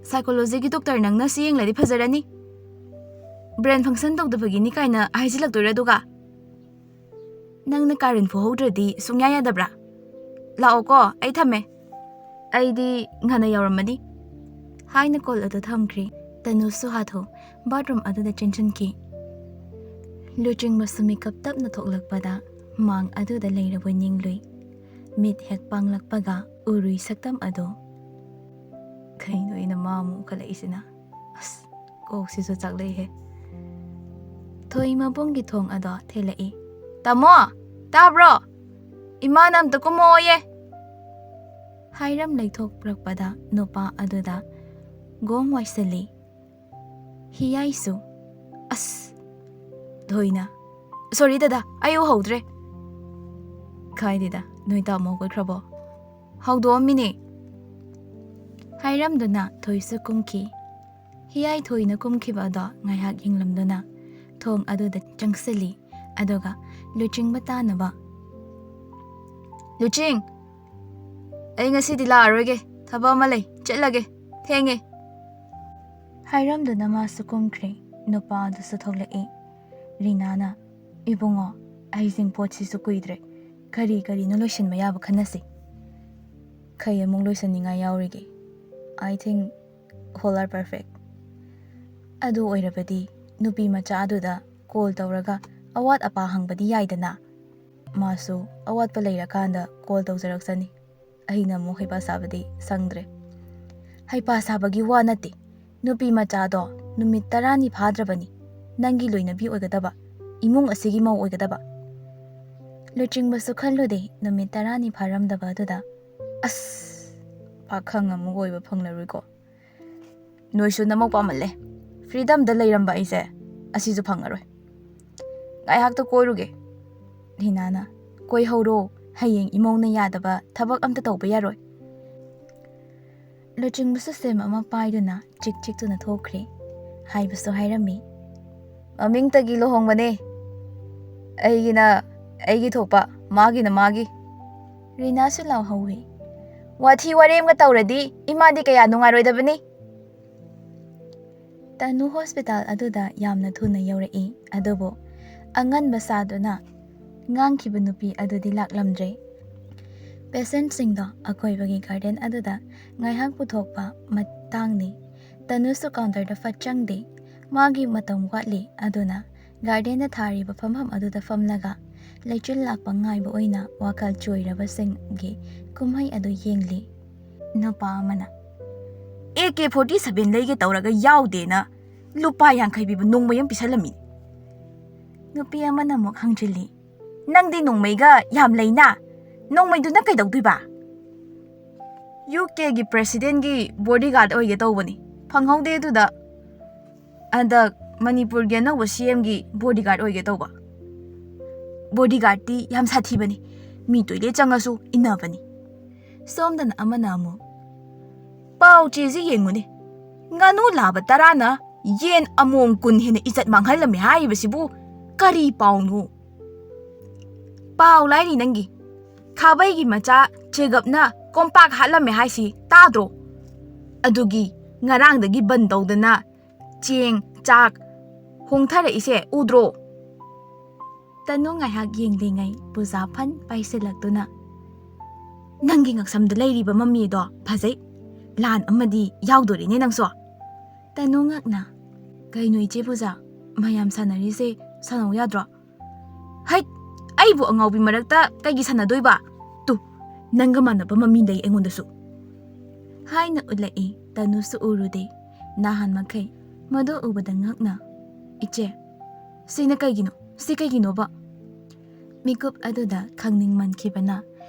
"ꯁꯥꯏꯀꯣꯂꯣꯖꯤꯒꯤ ꯗꯣꯛꯇꯔ ꯅꯪꯅ ꯁꯤ ꯌꯦꯡꯂꯗꯤ ꯐꯖꯔꯅꯤ꯫ ꯕ꯭ꯔꯦꯟ ꯐꯪꯁꯟ ꯇꯧꯗꯕꯒꯤꯅꯤ ꯀꯥꯏꯅ ꯍꯥꯏꯖꯤꯜꯂꯛꯇꯣꯏꯔꯥ ꯑꯗꯨꯒ? ꯅꯪꯅ ꯀꯥꯔꯟ ꯐꯨꯍꯧꯗ꯭ꯔꯗꯤ ꯁꯨꯡꯌꯥ ꯌꯥꯗꯕ꯭ꯔꯥ? ꯂꯥꯛꯑꯣꯀꯣ, ꯑꯩ ꯊꯝꯃꯦ꯫ ꯑꯩꯗꯤ ꯉꯟꯅ ꯌꯧꯔꯝꯃꯅꯤ" ꯍꯥꯏꯅ ꯀꯣꯜ ꯑꯗꯨ ꯊꯝꯈ꯭ꯔꯦ꯫ ꯇꯅꯨꯁꯨ ꯍꯥꯊꯨ ꯕꯥꯠꯔꯨꯝ ꯑꯗꯨꯗ ꯆꯦꯟꯁꯤꯟꯈꯤ꯫ ꯂꯨꯆꯤꯡꯕꯁꯨ ꯃꯤꯀꯞ ꯇꯞꯅ ꯊꯣꯛꯂꯛꯄꯗ ꯃꯥꯡ ꯑꯗꯨꯗ ꯂꯩꯔꯕꯣꯏ ꯅꯤꯡꯂꯨꯏ꯫ ꯃꯤꯠ ꯍꯦꯛ ꯄꯥꯡꯂꯛꯄꯒ ꯎꯔꯨꯏ ꯁꯛꯇꯝ ꯑꯗꯨ꯫ ꯀꯩꯅꯣ ꯑꯩꯅ ꯃꯥ ꯑꯃꯨꯛ ꯎꯈꯠꯂꯛꯏꯁꯤꯅ? ꯑꯁ, ꯀꯣꯛꯁꯤꯁꯨ ꯆꯥꯛꯂꯛꯏꯍꯦ꯫ ꯊꯣꯏ ꯃꯕꯨꯡꯒꯤ ꯊꯣꯡ ꯑꯗꯣ ꯊꯤꯜꯂꯛꯏ꯫ "ꯇꯥꯃꯣ, ꯇꯥꯕ꯭ꯔꯣ? ꯏꯃꯥꯅ ꯑꯝꯇ ꯀꯨꯝꯃꯛꯑꯣꯌꯦ" ꯍꯥꯏꯔꯝ ꯂꯩꯊꯣꯛꯔꯛꯄꯗ ꯅꯨꯄꯥ ꯑꯗꯨꯗ ꯒꯣꯡ ꯋꯥꯏꯁꯤꯜꯂꯤ꯫ ꯍꯤꯌꯥꯏꯁꯨ, "ꯑꯁ!" ꯊꯣꯏꯅ, "ꯁꯣꯔꯤ ꯗꯗꯥ, ꯑꯩ ꯎꯍꯧꯗ꯭ꯔꯦ꯫" "ꯀꯥꯏꯗꯦꯗ, ꯅꯣꯏ ꯇꯥꯃꯣ ꯍꯧꯒꯠꯈ꯭ꯔꯕꯣ?" "ꯍꯧꯗꯣꯛꯑꯝꯃꯤꯅꯦ" ꯍꯥꯏꯔꯝꯗꯨꯅ ꯊꯣꯏꯁꯨ ꯀꯨꯝꯈꯤ꯫ ꯍꯤꯌꯥꯏ ꯊꯣꯏꯅ ꯀꯨꯝꯈꯤꯕ ꯑꯗꯣ ꯉꯥꯏꯍꯥꯛ ꯌꯦꯡꯂꯝꯗꯨꯅ ꯊꯣꯡ ꯑꯗꯨꯗ ꯆꯪꯁꯤꯜꯂꯤ꯫ ꯑꯗꯨꯒ ꯂꯨꯆꯤꯡꯕ ꯇꯥꯅꯕ, "ꯂꯨꯆꯤꯡ, ꯑꯩ ꯉꯁꯤꯗꯤ ꯂꯥꯛꯑꯔꯣꯏꯒꯦ, ꯊꯕꯛ ꯑꯃ ꯂꯩ, ꯆꯠꯂꯒꯦ, ꯊꯦꯡꯉꯦ" ꯍꯥꯏꯔꯝꯗꯨꯅ ꯃꯥꯁꯨ ꯀꯨꯝꯈ꯭ꯔꯦ꯫ ꯅꯨꯄꯥ ꯑꯗꯨꯁꯨ ꯊꯣꯛꯂꯛꯏ꯫ ꯔꯤꯅꯥꯅ, "ꯏꯕꯨꯡꯉꯣ, ꯍꯩꯖꯤꯡ ꯄꯣꯠꯁꯤꯁꯨ ꯀꯨꯏꯗ꯭ꯔꯦ, ꯀꯔꯤ ꯀꯔꯤꯅꯣ ꯂꯣꯏꯁꯤꯟꯕ ꯌꯥꯕ ꯈꯟꯅꯁꯤ꯫ ꯀꯩ ꯑꯃꯨꯛ ꯂꯣꯏꯁꯤꯟꯅꯤꯡꯉꯥꯏ ꯌꯥꯎꯔꯤꯒꯦ? I think all are perfect꯫ ꯑꯗꯨ ꯑꯣꯏꯔꯕꯗꯤ ꯅꯨꯄꯤ ꯃꯆꯥ ꯑꯗꯨꯗ ꯀꯣꯜ ꯇꯧꯔꯒ ꯑꯋꯥꯠ ꯑꯄꯥ ꯍꯪꯕꯗꯤ ꯌꯥꯏꯗꯅ? ꯃꯥꯁꯨ ꯑꯋꯥꯠꯄ ꯂꯩꯔꯀꯥꯟꯗ ꯀꯣꯜ ꯇꯧꯖꯔꯛꯆꯅꯤ꯫ ꯑꯩꯅ ꯑꯃꯨꯛ ꯍꯩꯄꯥ ꯁꯥꯕꯗꯤ ꯁꯪꯗ꯭ꯔꯦ꯫" "ꯍꯩꯄꯥ ꯁꯥꯕꯒꯤ ꯋꯥ ꯅꯠꯇꯦ꯫ ꯅꯨꯄꯤ ꯃꯆꯥꯗꯣ ꯅꯨꯃꯤꯠ ꯇꯔꯥꯅꯤ ꯐꯥꯗ꯭ꯔꯕꯅꯤ ꯅꯪꯒꯤ ꯂꯣꯏꯅꯕꯤ ꯑꯣꯏꯒꯗꯕ, ꯏꯃꯨꯡ ꯑꯁꯤꯒꯤ ꯃꯧ ꯑꯣꯏꯒꯗꯕ꯫" ꯂꯨꯆꯤꯡꯕꯁꯨ ꯈꯜꯂꯨꯗꯦ ꯅꯨꯃꯤꯠ ꯇꯔꯥꯅꯤ ꯐꯥꯔꯝꯗꯕ ꯑꯗꯨꯗ꯫ "ꯑꯁ, ꯄꯥꯈꯪ ꯑꯃꯨꯛ ꯑꯣꯏꯕ ꯐꯪꯂꯔꯣꯏꯀꯣ꯫ ꯅꯣꯏꯁꯨ ꯅꯃꯧ ꯄꯥꯝꯃꯜꯂꯦ꯫ ꯐ꯭ꯔꯤꯗꯝꯗ ꯂꯩꯔꯝꯕ ꯑꯩꯁꯦ ꯑꯁꯤꯁꯨ ꯐꯪꯉꯔꯣꯏ꯫ ꯉꯥꯏꯍꯥꯛꯇ ꯀꯣꯏꯔꯨꯒꯦ꯫" ꯔꯤꯅꯥꯅ, "ꯀꯣꯏꯍꯧꯔꯣ, ꯍꯌꯦꯡ ꯏꯃꯧꯅ ꯌꯥꯗꯕ ꯊꯕꯛ ꯑꯝꯇ ꯇꯧꯕ ꯌꯥꯔꯣꯏ꯫" ꯂꯨꯆꯤꯡꯕꯁꯨ ꯁꯦꯝ ꯑꯃ ꯄꯥꯏꯗꯨꯅ ꯆꯤꯛ ꯆꯤꯛꯇꯨꯅ ꯊꯣꯛꯈ꯭ꯔꯦ꯫ ꯍꯥꯏꯕꯁꯨ ꯍꯥꯏꯔꯝꯃꯤ꯫ "ꯃꯃꯤꯡꯇꯒꯤ ꯂꯨꯍꯣꯡꯕꯅꯦ꯫ ꯑꯩꯒꯤꯅ ꯑꯩꯒꯤ ꯊꯣꯛꯄ, ꯃꯥꯒꯤꯅ ꯃꯥꯒꯤ꯫" ꯔꯤꯅꯥꯁꯨ ꯂꯥꯎꯍꯧꯋꯤ꯫ "ꯋꯥꯊꯤ ꯋꯥꯔꯦꯝꯒ ꯇꯧꯔꯗꯤ ꯏꯃꯥꯗꯤ ꯀꯌꯥ ꯅꯨꯡꯉꯥꯏꯔꯣꯏꯗꯕꯅꯤ꯫" ꯇꯅꯨ ꯍꯣꯁꯄꯤꯇꯥꯜ ꯑꯗꯨꯗ ꯌꯥꯝꯅ ꯊꯨꯅ ꯌꯧꯔꯛꯏ, ꯑꯗꯨꯕꯨ ꯑꯉꯟꯕ ꯁꯥꯗꯨꯅ ꯉꯥꯡꯈꯤꯕ ꯅꯨꯄꯤ ꯑꯗꯨꯗꯤ ꯂꯥꯛꯂꯝꯗ꯭ꯔꯦ꯫ ꯄꯦꯁꯦꯟꯠꯁꯤꯡꯗꯣ ꯑꯀꯣꯏꯕꯒꯤ ꯒꯥꯔꯗꯦꯟ ꯑꯗꯨꯗ ꯉꯥꯏꯍꯥꯛ ꯄꯨꯊꯣꯛꯄ ꯃꯇꯥꯡꯅꯤ꯫ ꯇꯅꯨꯁꯨ ꯀꯥꯎꯟꯇꯔꯗ ꯐꯠ ꯆꯪꯗꯦ꯫ ꯃꯥꯒꯤ ꯃꯇꯝ ꯋꯥꯠꯂꯤ, ꯑꯗꯨꯅ ꯒꯥꯔꯗꯦꯟꯗ ꯊꯥꯔꯤꯕ ꯐꯝꯐꯝ ꯑꯗꯨꯗ ꯐꯝꯂꯒ ꯂꯩꯆꯤꯜ ꯂꯥꯛꯄ ꯉꯥꯏꯕ ꯑꯣꯏꯅ ꯋꯥꯈꯜ ꯆꯣꯏꯔꯕꯁꯤꯡꯒꯤ ꯀꯨꯝꯍꯩ ꯑꯗꯨ ꯌꯦꯡꯂꯤ꯫ ꯅꯨꯄꯥ ꯑꯃꯅ, "ꯑꯦ ꯀꯦ ꯐꯣꯔꯇꯤ ꯁꯚꯦꯟ ꯂꯩꯒꯦ ꯇꯧꯔꯒ ꯌꯥꯎꯗꯦꯅ ꯂꯨꯄꯥ ꯌꯥꯡꯈꯩ ꯄꯤꯕ ꯅꯣꯡꯃꯩ ꯑꯃ ꯄꯤꯁꯜꯂꯝꯃꯤ꯫" ꯅꯨꯄꯤ ꯑꯃꯅ ꯑꯃꯨꯛ ꯍꯪꯖꯤꯜꯂꯤ, "ꯅꯪꯗꯤ ꯅꯣꯡꯃꯩꯒ ꯌꯥꯝ ꯂꯩꯅ, ꯅꯣꯡꯃꯩꯗꯨꯅ ꯀꯩꯗꯧꯗꯣꯏꯕ?" "ꯌꯨ ꯀꯦꯒꯤ ꯄ꯭ꯔꯦꯁꯤꯗꯦꯟꯒꯤ ꯕꯣꯗꯤꯒꯥꯔꯗ ꯑꯣꯏꯒꯦ ꯇꯧꯕꯅꯤ, ꯐꯪꯍꯧꯗꯦ꯫ ꯑꯗꯨꯗ ꯍꯟꯗꯛ ꯃꯅꯤꯄꯨꯔꯒꯤ ꯑꯅꯧꯕ ꯁꯤ ꯑꯦꯝꯒꯤ ꯕꯣꯗꯤꯒꯥꯔꯗ ꯑꯣꯏꯒꯦ ꯇꯧꯕ꯫ ꯕꯣꯗꯤꯒꯥꯔꯗꯇꯤ ꯌꯥꯝ ꯁꯥꯊꯤꯕꯅꯤ, ꯃꯤ ꯇꯣꯏꯂꯦꯠ ꯆꯪꯉꯁꯨ ꯏꯟꯅꯕꯅꯤ꯫" ꯁꯣꯝꯗꯅ ꯑꯃꯅ ꯑꯃꯨꯛ, "ꯄꯥꯎ ꯆꯦꯁꯤ ꯌꯦꯡꯉꯨꯅꯦ, ꯉꯥꯅꯨ ꯂꯥꯕ ꯇꯔꯥꯅ ꯌꯦꯟ ꯑꯃꯣꯝ ꯀꯨꯟ ꯍꯦꯟꯅ ꯏꯖꯠ ꯃꯥꯡꯍꯜꯂꯝꯃꯦ ꯍꯥꯏꯔꯤꯕꯁꯤꯕꯨ ꯀꯔꯤ ꯄꯥꯎꯅꯣ? ꯄꯥꯎ ꯂꯥꯏꯔꯤ ꯅꯪꯒꯤ꯫ ꯈꯥꯕꯩꯒꯤ ꯃꯆꯥ ꯆꯦꯒꯞꯅ ꯀꯣꯝꯄꯥꯛ ꯍꯥꯠꯂꯝꯃꯦ ꯍꯥꯏꯁꯤ ꯇꯥꯗ꯭ꯔꯣ? ꯑꯗꯨꯒꯤ ꯉꯔꯥꯡꯗꯒꯤ ꯕꯟ ꯇꯧꯗꯅ ꯆꯦꯡ, ꯆꯥꯛ ꯍꯣꯡꯊꯔꯛꯏꯁꯦ ꯎꯗ꯭ꯔꯣ? ꯇꯅꯨ ꯉꯥꯏꯍꯥꯛ ꯌꯦꯡꯂꯤꯉꯩ ꯄꯨꯖꯥ ꯐꯟ ꯄꯥꯏꯁꯤꯜꯂꯛꯇꯨꯅ, "ꯅꯪꯒꯤ ꯉꯛꯁꯝꯗ ꯂꯩꯔꯤꯕ ꯃꯃꯤꯗꯣ ꯐꯖꯩ꯫ ꯂꯥꯟ ꯑꯃꯗꯤ ꯌꯥꯎꯗꯣꯔꯤꯅꯦ ꯅꯪꯁꯨ?" ꯇꯅꯨ ꯉꯛꯅ, "ꯀꯩꯅꯣ ꯏꯆꯦ ꯄꯨꯖꯥ, ꯃꯌꯥꯝ ꯁꯥꯟꯅꯔꯤꯁꯦ ꯁꯥꯟꯅꯧ ꯌꯥꯗ꯭ꯔꯣ?" "ꯍꯩꯠ! ꯑꯩꯕꯨ ꯑꯉꯥꯎꯕꯤ ꯃꯔꯛꯇ ꯀꯩꯒꯤ ꯁꯥꯟꯅꯗꯣꯏꯕ? ꯇꯨ, ꯅꯪꯒ ꯃꯥꯟꯅꯕ ꯃꯃꯤ ꯂꯩ ꯑꯩꯉꯣꯟꯗꯁꯨ," ꯍꯥꯏꯅ ꯎꯠꯂꯛꯏ꯫ ꯇꯅꯨꯁꯨ ꯎꯔꯨꯗꯦ ꯅꯍꯥꯟ ꯃꯈꯩ꯫ ꯃꯗꯨ ꯎꯕꯗ ꯉꯛꯅ, "ꯏꯆꯦ, ꯁꯤꯅ ꯀꯩꯒꯤꯅꯣ? ꯁꯤ ꯀꯩꯒꯤꯅꯣꯕ?" ꯃꯤꯀꯨꯞ ꯑꯗꯨꯗ ꯈꯪꯅꯤꯡꯃꯟꯈꯤꯕꯅ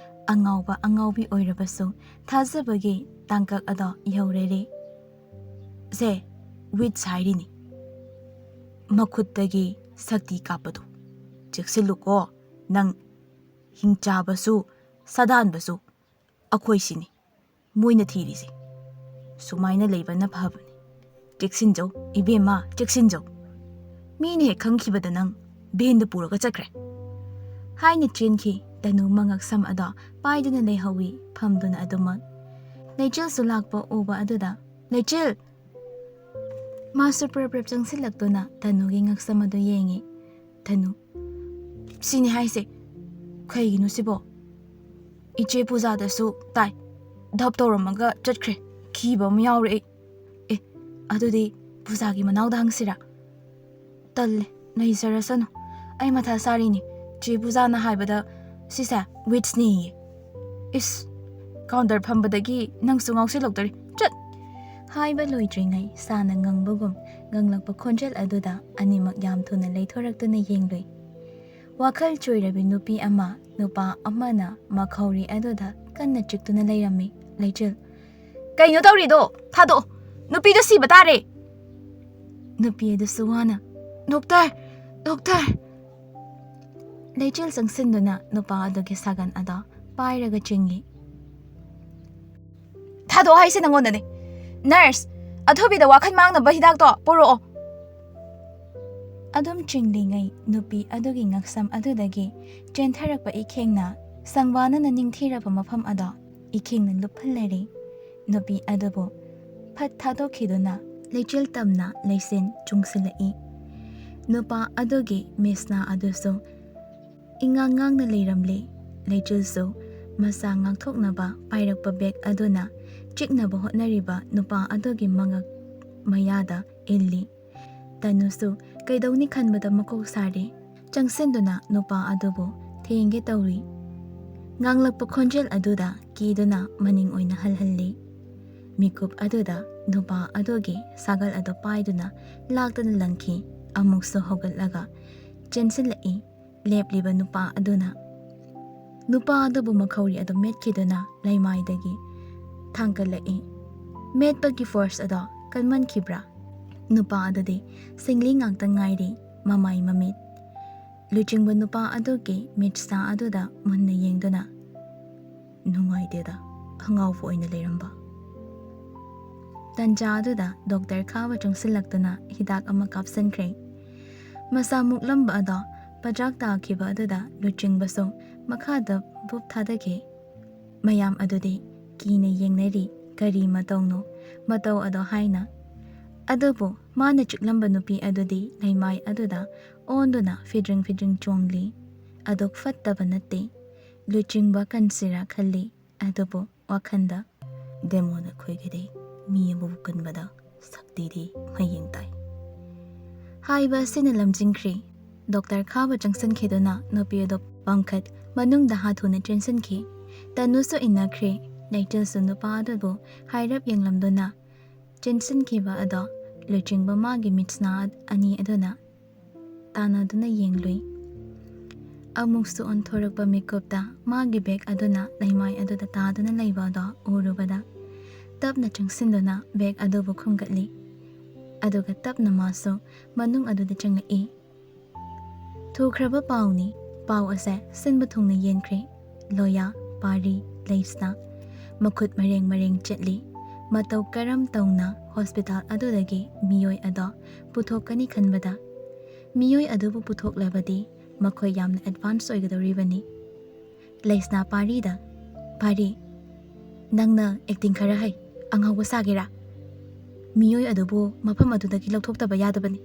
ꯑꯉꯥꯎꯕ ꯑꯉꯥꯎꯕꯤ ꯑꯣꯏꯔꯕꯁꯨ ꯊꯥꯖꯕꯒꯤ ꯇꯥꯡꯀꯛ ꯑꯗꯣ ꯌꯧꯔꯦꯔꯦ꯫ "ꯁꯦ, ꯋꯤꯠꯁ ꯍꯥꯏꯔꯤꯅꯤ꯫ ꯃꯈꯨꯠꯇꯒꯤ ꯁꯛꯇꯤ ꯀꯥꯞꯄꯗꯨ꯫ ꯆꯦꯛꯁꯤꯜꯂꯨꯀꯣ, ꯅꯪ ꯍꯤꯡꯆꯥꯕꯁꯨ, ꯁꯥꯗꯥꯟꯕꯁꯨ ꯑꯩꯈꯣꯏ ꯁꯤꯅꯤ ꯃꯣꯏꯅ ꯊꯤꯔꯤꯁꯦ꯫ ꯁꯨꯃꯥꯏꯅ ꯂꯩꯕꯅ ꯐꯕꯅꯤ꯫ ꯆꯦꯛꯁꯤꯟꯖꯧ, ꯏꯕꯦꯝꯃ, ꯆꯦꯛꯁꯤꯟꯖꯧ꯫ ꯃꯤꯅ ꯍꯦꯛ ꯈꯪꯈꯤꯕꯗ ꯅꯪ ꯚꯦꯟꯗ ꯄꯨꯔꯒ ꯆꯠꯈ꯭ꯔꯦ," ꯍꯥꯏꯅ ꯆꯦꯟꯈꯤ꯫ ꯇꯅꯨ ꯃꯉꯛꯁꯝ ꯑꯗꯣ ꯄꯥꯏꯗꯨꯅ ꯂꯩꯍꯧꯋꯤ, ꯐꯝꯗꯨꯅ ꯑꯗꯨꯃꯛ꯫ ꯂꯩꯆꯤꯜꯁꯨ ꯂꯥꯛꯄ ꯎꯕ ꯑꯗꯨꯗ, "ꯂꯩꯆꯤꯜ!" ꯃꯥꯁꯨ ꯄ꯭ꯔꯞ ꯄ꯭ꯔꯞ ꯆꯪꯁꯤꯜꯂꯛꯇꯨꯅ ꯇꯅꯨꯒꯤ ꯉꯛꯁꯝ ꯑꯗꯨ ꯌꯦꯡꯉꯤ꯫ ꯇꯅꯨ, "ꯁꯤꯅꯤ ꯍꯥꯏꯁꯦ꯫ ꯀꯩꯒꯤꯅꯣ ꯁꯤꯕꯣ? ꯏꯆꯦ ꯄꯨꯖꯥꯗꯁꯨ ꯇꯥꯏ꯫ ꯙꯞ ꯇꯧꯔꯝꯃꯒ ꯆꯠꯈ꯭ꯔꯦ꯫ ꯀꯤꯕ ꯑꯃ ꯌꯥꯎꯔꯦ ꯑꯩ꯫ ꯑꯦ, ꯑꯗꯨꯗꯤ ꯄꯨꯖꯥꯒꯤ ꯃꯅꯥꯎꯗ ꯍꯪꯁꯤꯔꯥ?" "ꯇꯜꯂꯦ, ꯂꯩꯖꯔꯁꯅꯨ꯫ ꯑꯩ ꯃꯊꯥ ꯁꯥꯔꯤꯅꯤ꯫ ꯆꯦ ꯄꯨꯖꯥꯅ ꯍꯥꯏꯕꯗ ꯁꯤꯁꯦ ꯋꯤꯠꯁꯅꯦꯌꯦ꯫ ꯏꯁ, ꯀꯥꯎꯟꯇꯔ ꯐꯝꯕꯗꯒꯤ ꯅꯪꯁꯨ ꯉꯥꯎꯁꯤꯜꯂꯛꯇꯣꯔꯤ꯫ ꯆꯠ!" ꯍꯥꯏꯕ ꯂꯣꯏꯗ꯭ꯔꯤꯉꯩ ꯁꯥꯅ ꯉꯪꯕꯒꯨꯝ ꯉꯪꯂꯛꯄ ꯈꯣꯟꯖꯦꯜ ꯑꯗꯨꯗ ꯑꯅꯤꯃꯛ ꯌꯥꯝ ꯊꯨꯅ ꯂꯩꯊꯣꯔꯛꯇꯨꯅ ꯌꯦꯡꯂꯨꯏ꯫ ꯋꯥꯈꯜ ꯆꯣꯏꯔꯕꯤ ꯅꯨꯄꯤ ꯑꯃ, ꯅꯨꯄꯥ ꯑꯃꯅ ꯃꯈꯧꯔꯤ ꯑꯗꯨꯗ ꯀꯟꯅ ꯆꯤꯛꯇꯨꯅ ꯂꯩꯔꯝꯃꯤ꯫ ꯂꯩꯆꯤꯜ, "ꯀꯩꯅꯣ ꯇꯧꯔꯤꯗꯣ? ꯊꯥꯗꯣꯛꯑꯣ꯫ ꯅꯨꯄꯤꯗꯣ ꯁꯤꯕ ꯇꯥꯔꯦ!" ꯅꯨꯄꯤ ꯑꯗꯨꯁꯨ ꯋꯥꯅ, "ꯗꯣꯛꯇꯔ! ꯗꯣꯛꯇꯔ!" ꯂꯩꯆꯤꯜ ꯆꯪꯁꯤꯟꯗꯨꯅ ꯅꯨꯄꯥ ꯑꯗꯨꯒꯤ ꯁꯥꯒꯟ ꯑꯗꯣ ꯄꯥꯏꯔꯒ ꯆꯤꯡꯏ꯫ "ꯊꯥꯗꯣꯛꯑꯣ ꯍꯥꯏꯁꯦ ꯅꯪꯉꯣꯟꯗꯅꯦ꯫ ꯅꯔꯁ, ꯑꯊꯨꯕꯤꯗ ꯋꯥꯈꯜ ꯃꯥꯡꯅꯕ ꯍꯤꯗꯥꯛꯇꯣ ꯄꯨꯔꯛꯑꯣ꯫ ꯑꯗꯨꯝ ꯆꯤꯡꯂꯤꯉꯩ ꯅꯨꯄꯤ ꯑꯗꯨꯒꯤ ꯉꯛꯁꯝ ꯑꯗꯨꯗꯒꯤ ꯆꯦꯟꯊꯔꯛꯄ ꯏꯈꯦꯡꯅ ꯁꯪꯕꯥꯅꯅ ꯅꯤꯡꯊꯤꯔꯕ ꯃꯐꯝ ꯑꯗꯣ ꯏꯈꯦꯡꯅ ꯂꯨꯞꯍꯜꯂꯔꯤ꯫ ꯅꯨꯄꯤ ꯑꯗꯨꯕꯨ ꯐꯠ ꯊꯥꯗꯣꯛꯈꯤꯗꯨꯅ ꯂꯩꯆꯤꯜ ꯇꯝꯅ ꯂꯩꯆꯤꯟ ꯆꯨꯡꯁꯤꯜꯂꯛꯏ꯫ ꯅꯨꯄꯥ ꯑꯗꯨꯒꯤ ꯃꯤꯠꯁꯅꯥ ꯑꯗꯨꯁꯨ ꯏꯉꯥꯡ ꯉꯥꯡꯅ ꯂꯩꯔꯝꯂꯤ꯫ ꯂꯩꯆꯤꯜꯁꯨ ꯃꯁꯥ ꯉꯥꯛꯊꯣꯛꯅꯕ ꯄꯥꯏꯔꯛꯄ ꯕꯦꯒ ꯑꯗꯨꯅ ꯆꯤꯛꯅꯕ ꯍꯣꯠꯅꯔꯤꯕ ꯅꯨꯄꯥ ꯑꯗꯨꯒꯤ ꯃꯉꯛ ꯃꯌꯥꯗ ꯏꯜꯂꯤ꯫ ꯇꯅꯨꯁꯨ ꯀꯩꯗꯧꯅꯤ ꯈꯟꯕꯗ ꯃꯀꯣꯛ ꯁꯥꯔꯤ꯫ ꯆꯪꯁꯤꯟꯗꯨꯅ ꯅꯨꯄꯥ ꯑꯗꯨꯕꯨ ꯊꯦꯡꯒꯦ ꯇꯧꯔꯤ꯫ ꯉꯥꯡꯂꯛꯄ ꯈꯣꯟꯖꯦꯜ ꯑꯗꯨꯗ ꯀꯤꯗꯨꯅ ꯃꯅꯤꯡ ꯑꯣꯏꯅ ꯍꯜꯍꯜꯂꯤ꯫ ꯃꯤꯀꯨꯞ ꯑꯗꯨꯗ ꯅꯨꯄꯥ ꯑꯗꯨꯒꯤ ꯁꯥꯒꯜ ꯑꯗꯨ ꯄꯥꯏꯗꯨꯅ ꯂꯥꯛꯇꯅ ꯂꯪꯈꯤ꯫ ꯑꯃꯨꯛꯁꯨ ꯍꯧꯒꯠꯂꯒ ꯆꯦꯟꯁꯤꯜꯂꯛꯏ꯫ ꯂꯦꯞꯂꯤꯕ ꯅꯨꯄꯥ ꯑꯗꯨꯅ ꯅꯨꯄꯥ ꯑꯗꯨꯕꯨ ꯃꯈꯧꯔꯤ ꯑꯗꯨ ꯃꯦꯠꯈꯤꯗꯨꯅ ꯂꯩꯃꯥꯏꯗꯒꯤ ꯊꯥꯡꯒꯠꯂꯛꯏ꯫ ꯃꯦꯠꯄꯒꯤ ꯐꯣꯔꯁ ꯑꯗꯣ ꯀꯟꯃꯟꯈꯤꯕ꯭ꯔꯥ? ꯅꯨꯄꯥ ꯑꯗꯨꯗꯤ ꯁꯤꯡꯂꯤ ꯉꯥꯛꯇ ꯉꯥꯏꯔꯤ, ꯃꯃꯥꯏ ꯃꯃꯤꯠ꯫ ꯂꯨꯆꯤꯡꯕ ꯅꯨꯄꯥ ꯑꯗꯨꯒꯤ ꯃꯤꯠꯁꯥ ꯑꯗꯨꯗ ꯃꯨꯟꯅ ꯌꯦꯡꯗꯨꯅ, "ꯅꯨꯡꯉꯥꯏꯇꯦꯗ, ꯑꯉꯥꯎꯕ ꯑꯣꯏꯅ ꯂꯩꯔꯝꯕ"꯫ ꯇꯟꯖꯥ ꯑꯗꯨꯗ ꯗꯣꯛꯇꯔ ꯈꯥꯕ ꯆꯪꯁꯤꯜꯂꯛꯇꯨꯅ ꯍꯤꯗꯥꯛ ꯑꯃ ꯀꯥꯞꯁꯤꯟꯈ꯭ꯔꯦ꯫ ꯃꯁꯥ ꯃꯨꯛꯂꯝꯕ ꯑꯗꯣ ꯄꯖꯥꯛ ꯇꯥꯈꯤꯕ ꯑꯗꯨꯗ ꯂꯨꯆꯤꯡꯕꯁꯨ ꯃꯈꯥꯗ ꯕꯨꯞ ꯊꯥꯗꯈꯤ꯫ ꯃꯌꯥꯝ ꯑꯗꯨꯗꯤ ꯀꯤꯅ ꯌꯦꯡꯅꯔꯤ, ꯀꯔꯤ ꯃꯇꯧꯅꯣ, ꯃꯇꯧ ꯑꯗꯣ ꯍꯥꯏꯅ꯫ ꯑꯗꯨꯕꯨ ꯃꯥꯅ ꯆꯤꯛꯂꯝꯕ ꯅꯨꯄꯤ ꯑꯗꯨꯗꯤ ꯂꯩꯃꯥꯏ ꯑꯗꯨꯗ ꯑꯣꯟꯗꯨꯅ ꯐꯤꯗ꯭ꯔꯤꯡ ꯐꯤꯗ꯭ꯔꯤꯡ ꯆꯣꯡꯂꯤ꯫ ꯑꯗꯨꯛ ꯐꯠꯇꯕ ꯅꯠꯇꯦ, ꯂꯨꯆꯤꯡꯕ ꯀꯟꯁꯤꯔꯥ ꯈꯜꯂꯤ꯫ ꯑꯗꯨꯕꯨ ꯋꯥꯈꯜꯗ, "ꯗꯦꯃꯣꯟ ꯑꯩꯈꯣꯏꯒꯤꯗꯤ ꯃꯤ ꯑꯃꯕꯨ ꯀꯟꯕꯗ ꯁꯛꯇꯤꯗꯤ ꯃꯌꯦꯡ ꯇꯥꯏ" ꯍꯥꯏꯕ ꯑꯁꯤꯅ ꯂꯝꯖꯤꯡꯈ꯭ꯔꯤ꯫ ꯗꯣꯛꯇꯔ ꯈꯥꯕ ꯆꯪꯁꯤꯟꯈꯤꯗꯨꯅ ꯅꯨꯄꯤ ꯑꯗꯨ ꯄꯥꯡꯈꯠ ꯃꯅꯨꯡꯗ ꯍꯥꯊꯨꯅ ꯆꯦꯟꯁꯤꯟꯈꯤ꯫ ꯇꯅꯨꯁꯨ ꯏꯟꯅꯈ꯭ꯔꯦ꯫ ꯂꯩꯆꯤꯜꯁꯨ ꯅꯨꯄꯥ ꯑꯗꯨꯕꯨ ꯍꯥꯏꯔꯞ ꯌꯦꯡꯂꯝꯗꯨꯅ ꯆꯦꯟꯁꯤꯟꯈꯤꯕ ꯑꯗꯣ ꯂꯨꯆꯤꯡꯕ ꯃꯥꯒꯤ ꯃꯤꯠꯁꯅꯥ ꯑꯅꯤ ꯑꯗꯨꯅ ꯇꯥꯟꯅꯗꯨꯅ ꯌꯦꯡꯂꯨꯏ꯫ ꯑꯃꯨꯛꯁꯨ ꯑꯣꯟꯊꯣꯔꯛꯄ ꯃꯤꯀꯨꯞꯇ ꯃꯥꯒꯤ ꯕꯦꯒ ꯑꯗꯨꯅ ꯂꯩꯃꯥꯏ ꯑꯗꯨꯗ ꯇꯥꯗꯨꯅ ꯂꯩꯕ ꯑꯗꯣ ꯎꯔꯨꯕꯗ ꯇꯞꯅ ꯆꯪꯁꯤꯟꯗꯨꯅ ꯕꯦꯒ ꯑꯗꯨꯕꯨ ꯈꯨꯝꯒꯠꯂꯤ꯫ ꯑꯗꯨꯒ ꯇꯞꯅ ꯃꯥꯁꯨ ꯃꯅꯨꯡ ꯑꯗꯨꯗ ꯆꯪꯂꯛꯏ꯫ ꯊꯨꯈ꯭ꯔꯕ ꯄꯥꯎꯅꯤ꯫ ꯄꯥꯎ ꯑꯁꯦ ꯁꯤꯟꯕ ꯊꯨꯡꯅ ꯌꯦꯟꯈ꯭ꯔꯦ꯫ ꯂꯣꯌꯥ, ꯄꯥꯔꯤ, ꯂꯩꯁꯅꯥ꯫ ꯃꯈꯨꯠ ꯃꯔꯦꯡ ꯃꯔꯦꯡ ꯆꯠꯂꯤ꯫ ꯃꯇꯧ ꯀꯔꯝ ꯇꯧꯅ ꯍꯣꯁꯄꯤꯇꯥꯜ ꯑꯗꯨꯗꯒꯤ ꯃꯤꯑꯣꯏ ꯑꯗꯣ ꯄꯨꯊꯣꯛꯀꯅꯤ ꯈꯟꯕꯗ, ꯃꯤꯑꯣꯏ ꯑꯗꯨꯕꯨ ꯄꯨꯊꯣꯛꯂꯕꯗꯤ ꯃꯈꯣꯏ ꯌꯥꯝꯅ ꯑꯦꯗꯚꯥꯟꯁ ꯑꯣꯏꯒꯗꯧꯔꯤꯕꯅꯤ꯫ ꯂꯩꯁꯅꯥ ꯄꯥꯔꯤꯗ, "ꯄꯥꯔꯤ, ꯅꯪꯅ ꯑꯦꯛꯇꯤꯡ ꯈꯔ ꯍꯩ, ꯑꯉꯥꯎꯕ ꯁꯥꯒꯦꯔꯥ? ꯃꯤꯑꯣꯏ ꯑꯗꯨꯕꯨ ꯃꯐꯝ ꯑꯗꯨꯗꯒꯤ ꯂꯧꯊꯣꯛꯇꯕ ꯌꯥꯗꯕꯅꯤ,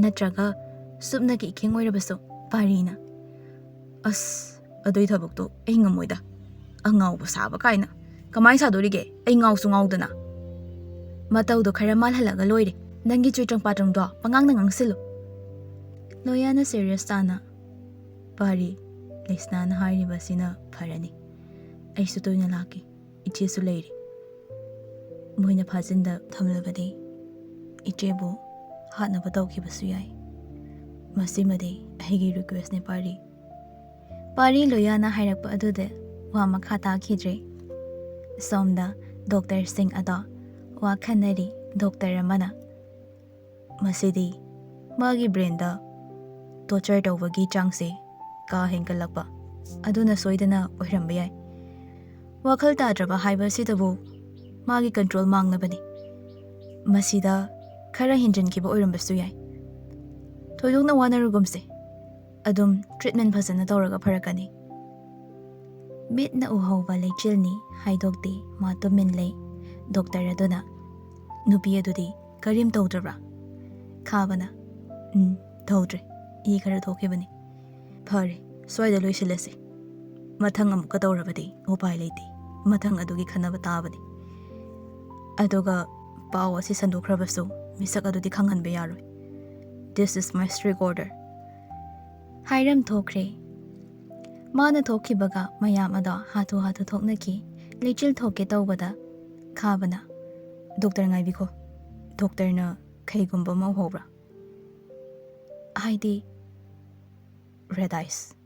ꯅꯠꯇ꯭ꯔꯒ ꯁꯨꯞꯅꯒꯤ ꯏꯈꯦꯡ ꯑꯣꯏꯔꯕꯁꯨ ꯄꯥꯔꯤꯅ꯫" "ꯑꯁ, ꯑꯗꯨꯏ ꯊꯕꯛꯇꯣ ꯑꯩ ꯉꯝꯃꯣꯏꯗ꯫ ꯑꯉꯥꯎꯕ ꯁꯥꯕ ꯀꯥꯏꯅ꯫ ꯀꯃꯥꯏ ꯁꯥꯗꯣꯔꯤꯒꯦ? ꯑꯩ ꯉꯥꯎꯁꯨ ꯉꯥꯎꯗꯅ꯫" "ꯃꯇꯧꯗꯣ ꯈꯔ ꯃꯥꯜꯍꯜꯂꯒ ꯂꯣꯏꯔꯦ꯫ ꯅꯪꯒꯤ ꯆꯨꯏꯇ꯭ꯔꯪ ꯄꯥꯇ꯭ꯔꯪꯗꯣ ꯄꯉꯥꯡꯗ ꯉꯥꯡꯁꯤꯜꯂꯨ꯫" ꯂꯣꯌꯥꯅ ꯁꯦꯔꯤꯌꯁ ꯇꯥꯅ, "ꯄꯥꯔꯤ, ꯂꯩꯁꯅꯥꯅ ꯍꯥꯏꯔꯤꯕꯁꯤꯅ ꯐꯔꯅꯤ꯫ ꯑꯩꯁꯨ ꯇꯣꯏꯅ ꯂꯥꯛꯀꯦ꯫ ꯏꯆꯦꯁꯨ ꯂꯩꯔꯤ꯫ ꯃꯣꯏꯅ ꯐꯥꯖꯤꯟꯗ ꯊꯝꯂꯕꯗꯤ ꯏꯆꯦꯕꯨ ꯍꯥꯠꯅꯕ ꯇꯧꯈꯤꯕꯁꯨ ꯌꯥꯏ꯫ ꯃꯁꯤꯃꯗꯤ ꯑꯩꯒꯤ ꯔꯤꯀ꯭ꯋꯦꯁꯅꯦ, ꯄꯥꯔꯤ꯫" ꯄꯥꯔꯤ ꯂꯣꯌꯥꯅ ꯍꯥꯏꯔꯛꯄ ꯑꯗꯨꯗ ꯋꯥ ꯃꯈꯥ ꯇꯥꯈꯤꯗ꯭ꯔꯦ꯫ ꯁꯣꯝꯗ ꯗꯣꯛꯇꯔꯁꯤꯡ ꯑꯗꯣ ꯋꯥ ꯈꯟꯅꯔꯤ꯫ ꯗꯣꯛꯇꯔ ꯑꯃꯅ, "ꯃꯁꯤꯗꯤ ꯃꯥꯒꯤ ꯕ꯭ꯔꯦꯟꯗ ꯇꯣꯔꯆꯔ ꯇꯧꯕꯒꯤ ꯆꯥꯡꯁꯦ ꯀꯥ ꯍꯦꯟꯒꯠꯂꯛꯄ ꯑꯗꯨꯅ ꯁꯣꯏꯗꯅ ꯑꯣꯏꯔꯝꯕ ꯌꯥꯏ꯫ ꯋꯥꯈꯜ ꯇꯥꯗ꯭ꯔꯕ ꯍꯥꯏꯕ ꯑꯁꯤꯗꯕꯨ ꯃꯥꯒꯤ ꯀꯟꯇ꯭ꯔꯣꯜ ꯃꯥꯡꯂꯕꯅꯤ꯫ ꯃꯁꯤꯗ ꯈꯔ ꯍꯦꯟꯖꯤꯟꯈꯤꯕ ꯑꯣꯏꯔꯝꯕꯁꯨ ꯌꯥꯏ꯫ ꯊꯣꯏꯗꯣꯛꯅ ꯋꯥꯅꯔꯨꯒꯨꯝꯁꯦ꯫ ꯑꯗꯨꯝ ꯇ꯭ꯔꯤꯠꯃꯦꯟ ꯐꯖꯅ ꯇꯧꯔꯒ ꯐꯔꯛꯀꯅꯤ꯫" "ꯃꯤꯠꯅ ꯎꯍꯧꯕ ꯂꯩꯆꯤꯜꯅꯤ" ꯍꯥꯏꯗꯣꯛꯇꯦ꯫ ꯃꯥ ꯇꯨꯃꯤꯟ ꯂꯩ꯫ ꯗꯣꯛꯇꯔ ꯑꯗꯨꯅ, "ꯅꯨꯄꯤ ꯑꯗꯨꯗꯤ ꯀꯔꯤꯝ ꯇꯧꯗ꯭ꯔꯕ꯭ꯔꯥ?" ꯈꯥꯕꯅ, "ꯎꯝ, ꯇꯧꯗ꯭ꯔꯦ꯫ ꯏ ꯈꯔ ꯊꯣꯛꯈꯤꯕꯅꯤ꯫" "ꯐꯔꯦ, ꯁ꯭ꯋꯥꯏꯗ ꯂꯣꯏꯁꯤꯜꯂꯁꯤ꯫ ꯃꯊꯪ ꯑꯃꯨꯛꯀ ꯇꯧꯔꯕꯗꯤ ꯎꯄꯥꯏ ꯂꯩꯇꯦ꯫ ꯃꯊꯪ ꯑꯗꯨꯒꯤ ꯈꯟꯅꯕ ꯇꯥꯕꯅꯤ꯫ ꯑꯗꯨꯒ ꯄꯥꯎ ꯑꯁꯤ ꯁꯟꯗꯣꯛꯈ꯭ꯔꯕꯁꯨ ꯃꯤꯁꯛ ꯑꯗꯨꯗꯤ ꯈꯪꯍꯟꯕ ꯌꯥꯔꯣꯏ꯫ This is my strict order." ꯍꯥꯏꯔꯝ ꯊꯣꯛꯈ꯭ꯔꯦ꯫ ꯃꯥꯅ ꯊꯣꯛꯈꯤꯕꯒ ꯃꯌꯥꯝ ꯑꯗꯣ ꯍꯥꯊꯨ ꯍꯥꯊꯨ ꯊꯣꯛꯅꯈꯤ꯫ ꯂꯩꯆꯤꯜ ꯊꯣꯛꯀꯦ ꯇꯧꯕꯗ ꯈꯥꯕꯅ, "ꯗꯣꯛꯇꯔ ꯉꯥꯏꯕꯤꯈꯣ꯫ ꯗꯣꯛꯇꯔꯅ ꯀꯩꯒꯨꯝꯕ ꯑꯃ ꯎꯍꯧꯕ꯭ꯔꯥ?" "ꯍꯥꯏꯗꯤ?" "Red ice.